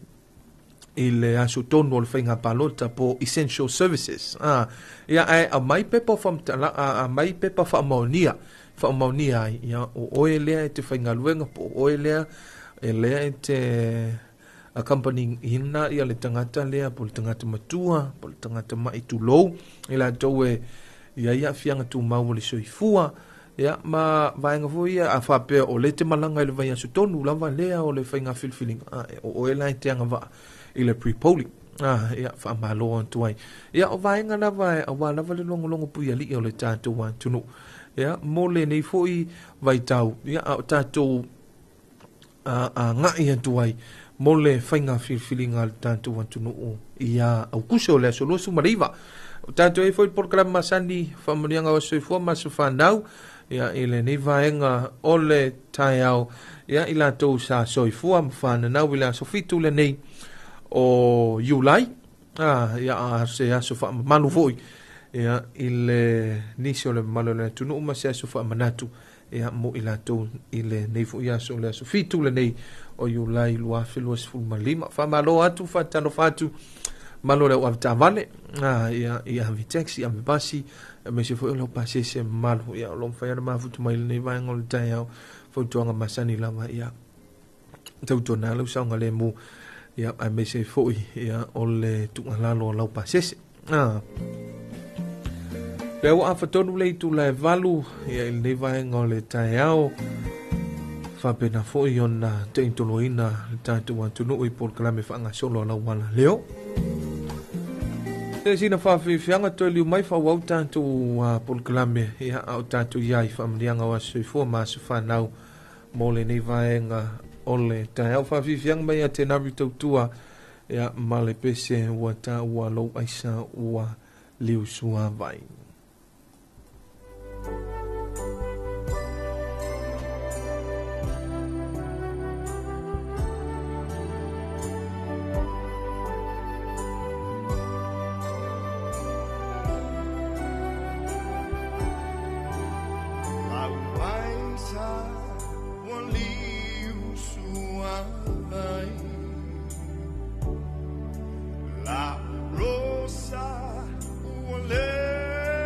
i le aso tonu o le faiga palota po essential services. Ia, ae aumai pepa faamatala, aumai pepa faamaonia, faamaonia ai ia, o oe lea e te faigaluega po o oe lea e lea e te accompany ina ia le tagata lea po le tagata matua po le tagata mai tulou i latou e ia ia aafiaga tumau o le soifua ia, ma vaega foi ia a faapea o le te malaga i le vaiaso tonu lava lea o le faiga filifiliga, o oe la e te agavaa i le pre-polling. Ia, faamalo atu ai. Ia, o vaega lava e auā lava le logologo puialii o le tatou atunuu. Ia, mo lenei foi vaitau, ia, a o tatou agai atu ai mo le faiga filifiliga a le tatou atunuu ia Aukuso o le aso 29. O tatou ai foi polokalame masani faamanuiaga o soifua ma aso fanau ia, i lenei vaega o le taeao ia, i latou sa soifua ma fananau i le aso 7 lenei o Iulai, ia, se aso faamamalu foi ia, i le nisi o le mamalu o le atunuu ma se aso faamanatu ia, mo i latou i lenei foi aso, le aso 7 lenei o Iulai 2025. Faamalo atu, faatalofa atu malo le au avetaavale, ia, i ave taxi, ave basi, aemaise foi o lau pasese mamalu ia, o lo o mafai ona mafuta mai lenei vaega o le taeao. Fautuaga masani lava ia, tautuana lau saogalemu ia, aemaise foi ia, o le tuualalo o lau pasese. Lea ua afatonu le itula e 8 ia, i lenei vaega o le taeao, faapena foi ona taitoloina le tatou atunuu i polokalame faagasolo a lau alaleo. Se sina faafiafiaga toe liu mai faaauau tatou polokalame ia, a o tatou iai faamanuiaga o aso soifua ma aso fanau mo lenei vaega o le taeao. Faafiafiaga mai ia te Naru Tautua ia, ma le pese ua taua lou aisa ua liusua vai. La rosa ua le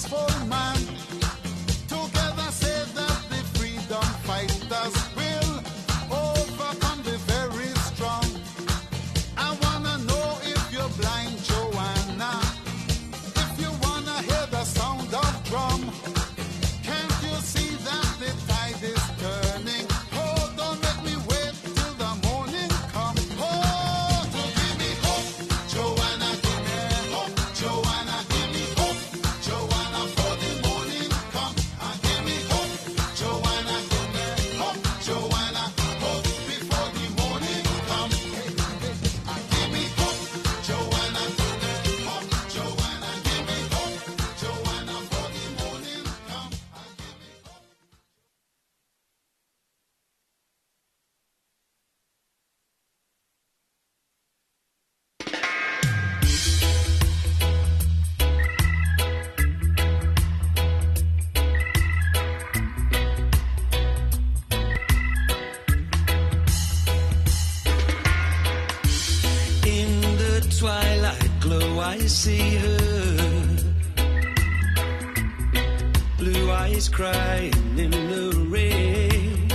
peaceful man. Together say that the freedom fighters will overcome the very strong. I wanna know if you're blind, Joanna. If you wanna hear the sound of drum, can't you see that the tide is turning? Oh, don't make me wait till the morning come. Oh, to give me hope, Joanna, give me hope, Joanna, give me hope, Joanna, for the morning come. Give me hope, Joanna, give me hope, Joanna, hope before the morning come. Hey, hey, give me hope, Joanna, give me hope, Joanna, give me hope, Joanna, for the morning come. In the twilight glow, I see her. Blue eyes crying in the rain.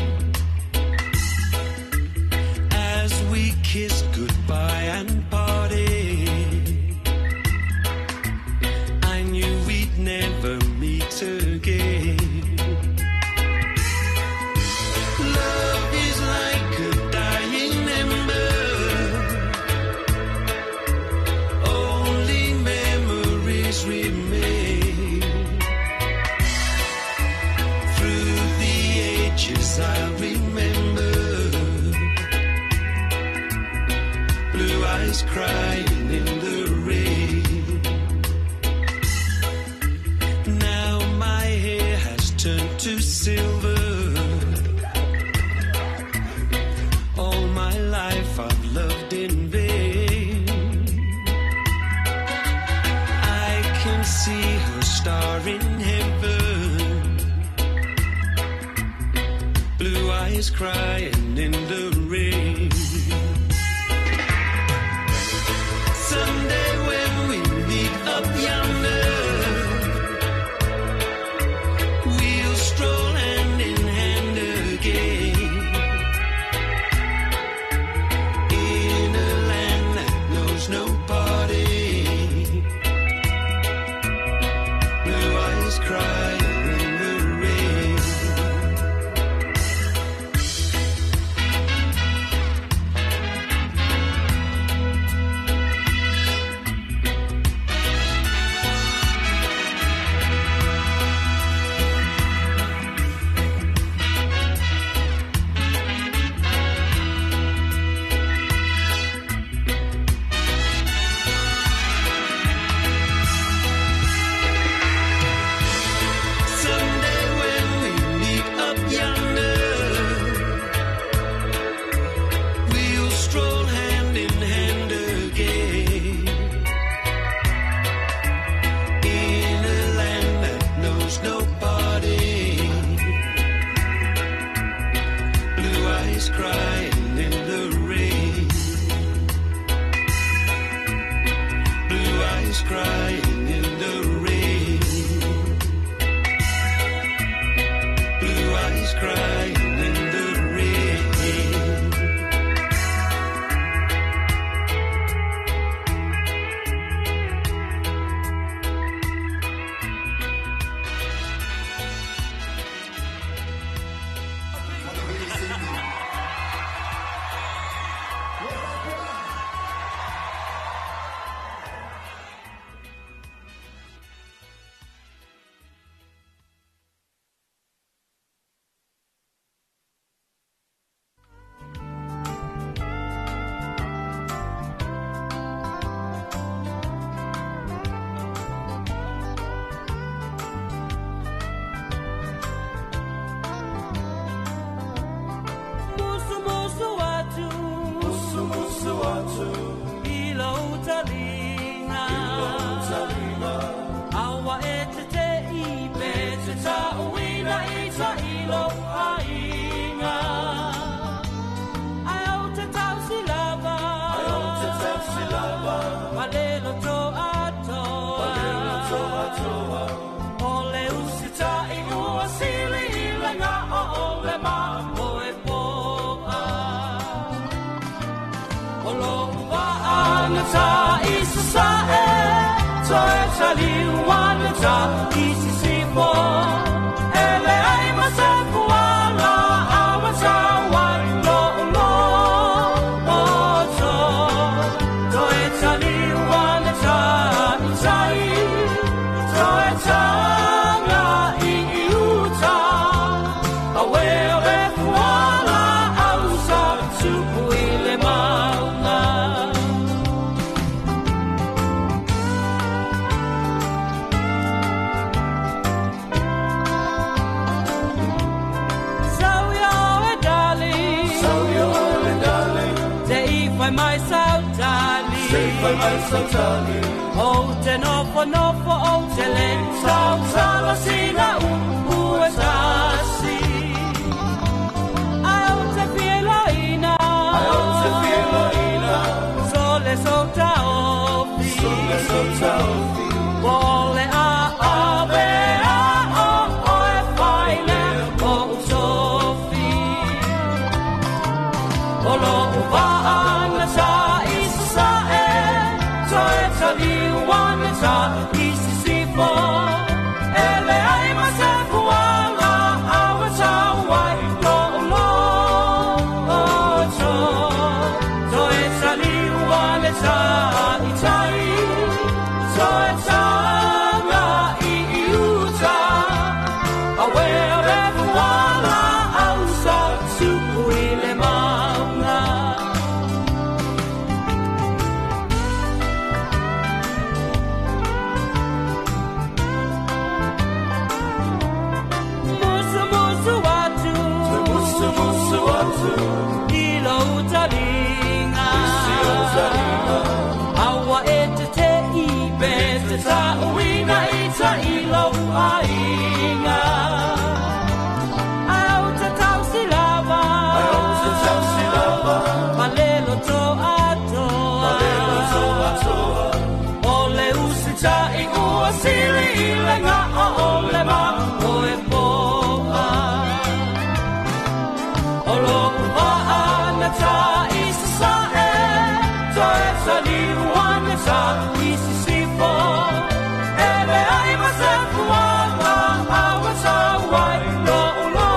As we kiss goodbye and parted, I knew we'd never meet again. Love is like a dying ember. Only memories remain. Through the ages, I remember. Blue eyes crying in the rain. Now my hair has turned to silver. All my life I've loved in vain. I can see her star in heaven. Blue eyes crying in the rain. Someday when we meet up yonder, we'll stroll hand in hand again. In a land that knows no parting. Blue eyes crying in the rain. sae, toe taliuana ta i sisifo. Ele ai ma se fuala, awa tauai lo lo oto. Toe taliuana ta i tai, toe tanga i uta. Awe o le fuala, au sa tupu i le maunga. O te nofo nofo o te le sau sala sina u u e sasi. Ai o te fiela ina, Ai o te fiela ina. Sole so ta ofi, Sole so ta ofi. Pole a a be a o o e fai le o u sofi. O lo u va ana sa i sa e, toe tali uana ta i sisifo. Ele ai ma se fuala, awa tauai lo lo oto. Toe tali uana ta i tai, toe tanga i uta. Awe o le fuala, au sa tupu i le maunga. Musu musu atu, Musu musu atu. I lo utalinga, I lo utalinga. Aua e te te i be te ta uina i ta i lo aiga. Au te tau si lava, Au te tau si lava. Malelo to atoa, Malelo to atoa. O le usi ta i ua sili i le ngā o o le ma o e poa. O lo ua ana ta i sae, toe tali uana ta i sisifo. Ele ai ma se fuanga, awa tauai lo ulo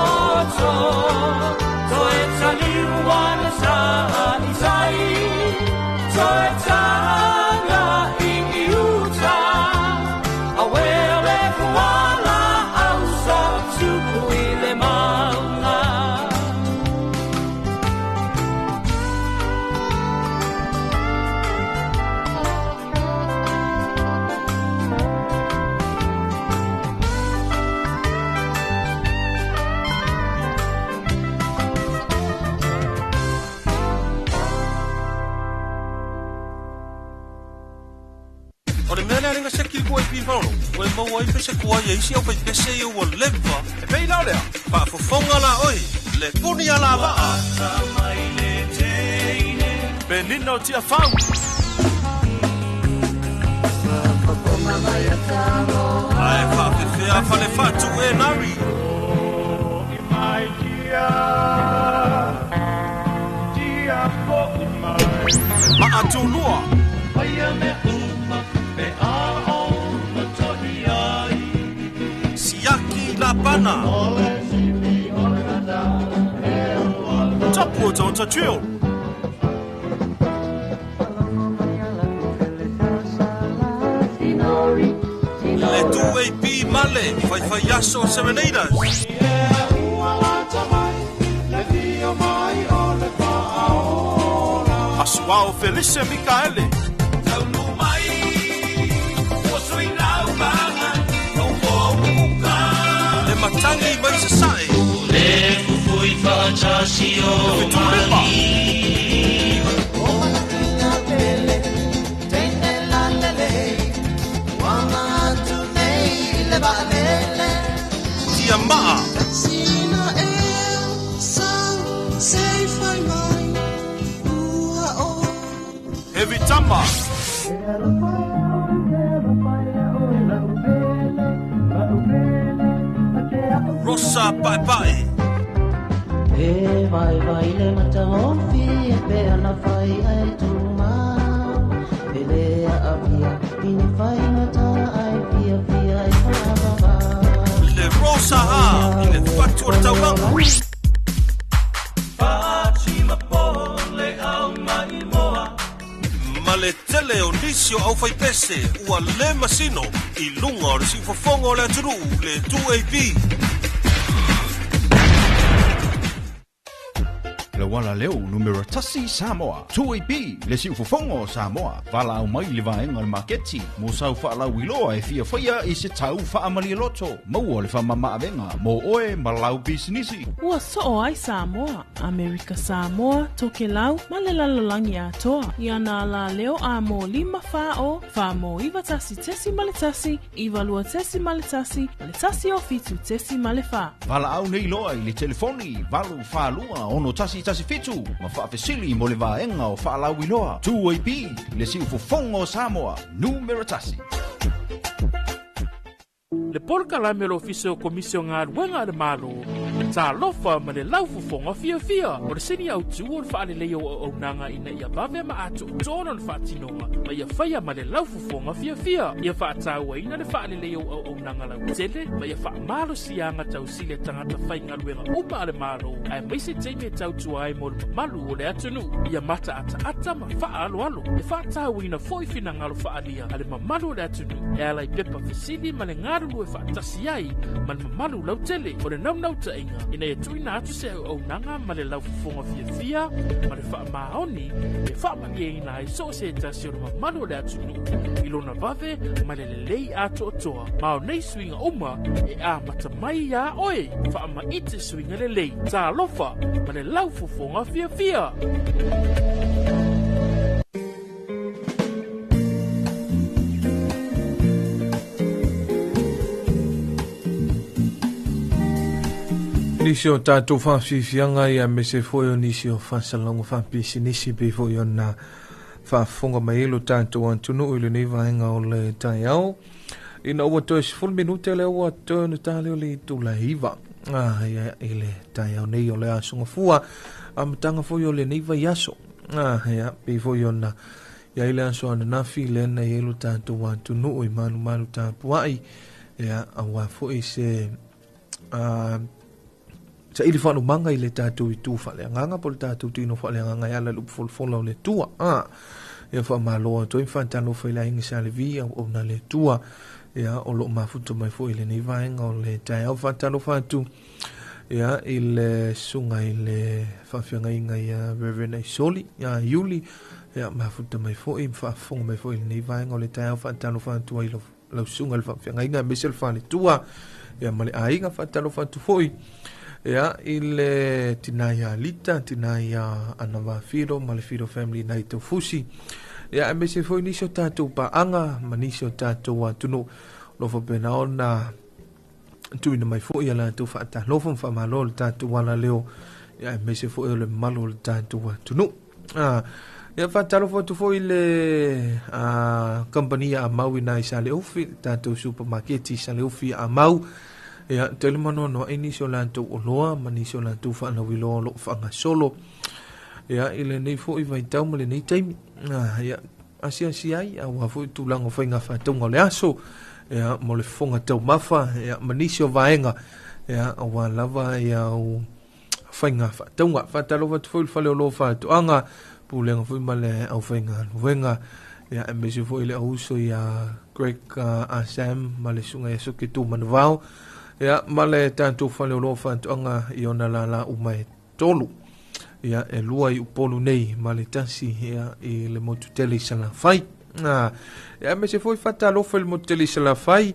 oto. Toe tali uana ta i tai, toe tanga i uta. Awe o le fuala, au sa tupu i le maunga. O le mea lea lenga se ki kua i pimparolo, o e maua ai pese kua ia isi au pai pese i ua leva. E pei lao lea, whaafofonga la oi, le puni a la vaa. Penina o tia fau. Ae whaafewhea whale whatu e nari. Maatulua. Siaki la pana. Tapu o tauta trio. Le 2AP Male, whai whai aso Serenaders. Asuao Felice Mikaele. Le matangi mai sasae. Le fufui whaatasi o Fetulima. Tia maa. Heavy Tama. Rosa Pae Pae. E vai vai le mata o fi e pe ana fai ai tu mau. a'afia i ni faigata ae fiafia e faavavau. Le Rosa A i le fatu o le taulaga. Ma le tele o nisi o aufaipese ua le masino i luga o le siufofoga o le atunuu le 2AP. Le uala leo numera tasi Samoa. 2AP le siufofoga o Samoa. Valaau mai le vaega o le maketi mo sau faalauiloa e fia faia i se tau faamalie loto. Maua le faamamaavega mo oe ma lau pisinisi. Ua soo ai Samoa, Amerika Samoa, Tokelau ma le lalolagi atoa. I ana alaleo a mo 5 4 0 4 mo 91.1, 92.1 ma le 107.4. Valaau nei loa i le telefoni 842 6117 ma faafesili mo le vaega o faalauiloa. 2AP le siufofoga o Samoa, numera tasi. Le polokalame o le Ofisa o Komisi o Galuega a le Malo, Talofa ma le laufofoga fiafia. O le sini autu o le faaleleia o auaunaga ina ia vave ma atoatoa lona faatinoga ma ia faia ma le laufofoga fiafia. Ia faatauaina le faaleleia o auaunaga lautele ma ia faamalosiaga tausili a tagata faigaluega uma a le Malo, aemaise taimi e tautua ai mo le mamalu o le atunuu. Ia mataataata ma faaaloalo. E faatauaina foi finagalo faaalia a le mamalu o le atunuu e ala i pepa fesili ma le galulue faatasi ai ma le mamalu lautele. O le naunautaiga ina ia tuuina atu se auaunaga ma le laufofoga fiafia ma le faamaoni e faamalieina ai so o se tasi o le mamalu o le atunuu i lona vave ma le lelei atoatoa. Ma o nei suiga uma e amata mai iā oe. Faamaite suiga lelei. Talofa ma le laufofoga fiafia. Nisi o tatou faafiafiaga ia aemaise foi o nisi o faasalalauga faapisinisi pei foi ona faafofoga mai ai lo tatou atunuu i lenei vaega o le taeao. Ina ua toe 10 minute lea ua toe ona ta lea o le itula e 9 ia, i le taeao nei o le aso Gafua, amataga foi o lenei vaiaso. Ia, pei foi ona i ai le aso ananafi lea na i ai lo tatou atunuu i malumalu tapuai, ia, aua foi se saili faalumaga i le tatou itu faaleagaga po o le tatou tino faaleagaga e ala i le upu folafola o le Atua. Ia faamalo atu ai ma faatalofa i le aiga Sa Levi auauna le Atua, ia, o loo mafuta mai foi i lenei vaega o le taeao. Faatalofa atu, ia, i le susuga i le faafeagaiga ia Reverend Aisoli ia Iuli, ia, mafuta mai foi ma faafofoga mai foi i lenei vaega o le taeao. Faatalofa atu ai lau susuga i le faafeagaiga aemaise le faletua, ia, ma le aiga. Faatalofa atu foi, ia, i le tina ia Lita, tina ia Anava Filo ma le Filo family nai Taufusi, ia, aemaise foi nisi o tatou paaga ma nisi o tatou atunuu lo faapena ona tuuina mai foi ia latou faatalofa ma faamalo le tatou alaleo, ia, aemaise foi o le mamalu o le tatou atunuu. Ia faatalofa atu foi le kamupani a Mau i nai Saleofi, le tatou supermarket i Saleofi a Mau. Ia, tele manoanoa i nisi o latou oloa ma nisi o latou faalauiloa o loo faagasolo, ia, i lenei foi vaitau ma lenei taimi. Ia, asiasi ai aua foi tulaga o faiga faatauga o le aso, ia, mo le fofoga taumafa, ia, ma nisi o vaega, ia, aua lava ia au faiga faatauga. Faatalofa atu foi le fale o lo faatoaga, pulega foi ma le aufaigaluega, ia, aemaise foi le auuso ia Greg Asam ma le susuga ia Soke Tumanuvao, ia, ma le tatou fale o lo faatoaga i ona lala uma e tolu. Ia, e lua i Upolu nei ma le tasi, ia, i le motu tele i Salafai. Ia, aemaise foi faatalofa i le motu tele i Salafai,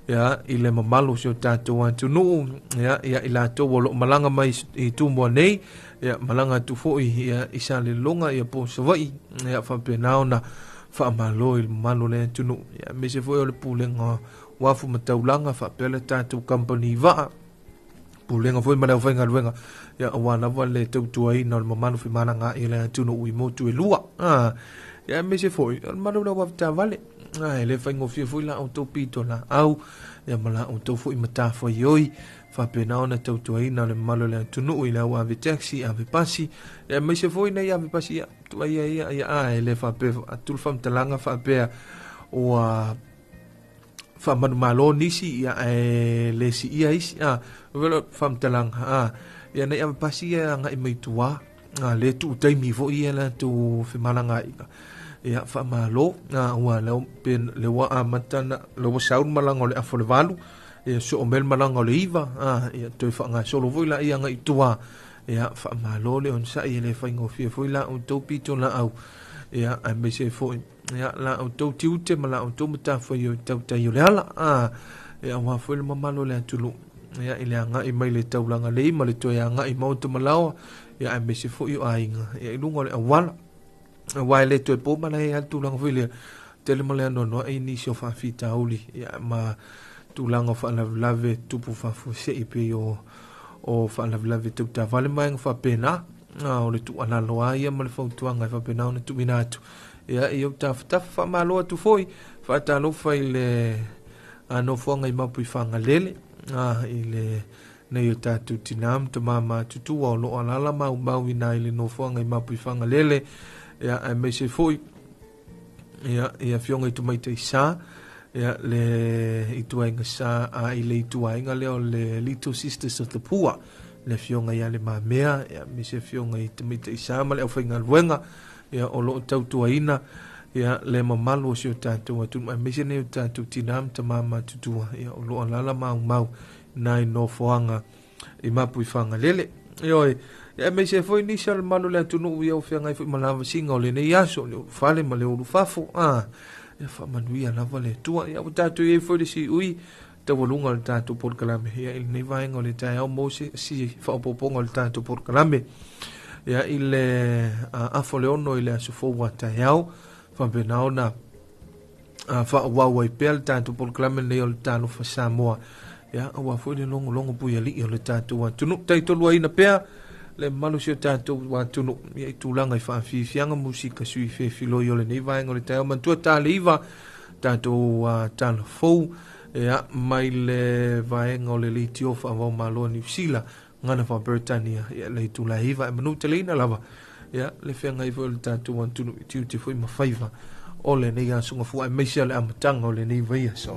ia, i le mamalu o si o tatou atunuu, ia, ia, i latou o loo malaga mai i Tumua nei, ia, malaga atu foi, ia, i Salelologa, ia, po Savaii, ia, faapena ona faamalo i le mamalu o le atunuu, ia, aemaise foi o le pulega uafu ma taulaga faapea le tatou company vaa, pulega foi ma le aufaigaluega, ia, aua lava le tautuaina o le mamalu femalagaai i le atunuu i motu e lua. Ia, aemaise foi o le mamalu o le auavetaavale. E le faigofie foi la outou pito laau, ia, ma la outou foi matafaioi faapena ona tautuaina le mamalu o le atunuu i le au ave taxi, ave pasi, ia, aemaise foi nei ave pasi, ia, tuai ia, ia, ia, e le faapea atu le faamatalaga faapea ua faamanumalo nisi ia ae le siia isi a velo faamatalaga a ia nei avapasi ia agai mai tuā a le tuu taimi foʻi ia latou femalagaaiga ia faamalo a ua leo pe le ua amata na le ua sau le malaga o le afa o le 8 ia soo mai le malaga o le 9 a ia toe faagasolo foi laia agai i tua ia faamalo le onosai e le faigofie foi la outou pitolaau ia aemaise foi ia la outou tiute ma la outou matafaioi tautai o le ala a ia aua foi le mamalu o le atunuu ia i le agai mai le taulaga lei ma le toe agai maota malaoa ia aemaise foi o aiga ia i luga o le auala aua e le toe po ma lae le tulaga foi lea tele ma le anoanoai nisi o faafitauli ia ma tulaga o faalavelave tupu faafuasei pei o faalavelave tau taavale ma vaega faapena o le tuualalo lava ia ma le fautuaga e faapena ona tuuina atu ia i ou tafatafa faamalo atu foi faatalofa i le nofoaga i Mapu i Fagalele i le nei o tatou tinā ma tamā matutua o loo alala maumau ina i le nofoaga i Mapu i Fagalele ia aemaise foi ia i afioga i tamaitai sa ia le ituaiga sa a i le ituaiga lea o le Little Sisters of the Poor le afioga ia Le Mamea ia aemaise afioga i tamaitai sa ma le aufaigaluega ia o loo tautuaina ia le mamalu o si o tatou atunuu aemaise nei o tatou tinā ma tamā matutua ia o loo alala maumau nai nofoaga i Mapu i Fagalele. Ioe, ia aemaise foi nisi o le mamalu o le atunuu ia o feagai foi ma lavasiga o lenei aso, le ulufale ma le ulufafo. Ah, ia faamanuia lava le Atua. Ia ua tatou i ai foi le siui taualuga o le tatou polokalame. Ia i lenei vaega o le taeao mo se si faaopoopoga o le tatou polokalame. Ia i le afa o le 6 i le aso fou a taeao, faapena ona faaauau ai pea le tatou polokalame lenei o le Talofa Samoa. Ia, aua foi le logologo puialii o le tatou atunuu. Taitoluaina pea le mamalu o si o tatou atunuu ia i tulaga i faafiafiaga musika sui fefiloi o lenei vaega o le taeao. Manatua ta le 9 tatou tala fou ia, mai le vaega o le leitio faavao malo a Niu Sila gana faa-Peretania ia le itula e 9 e manuteleina lava ia le feagai foi o le tatou atunuu i tiute foi ma faiva o lenei aso gafua aemaise o le amataga o lenei vaiaso.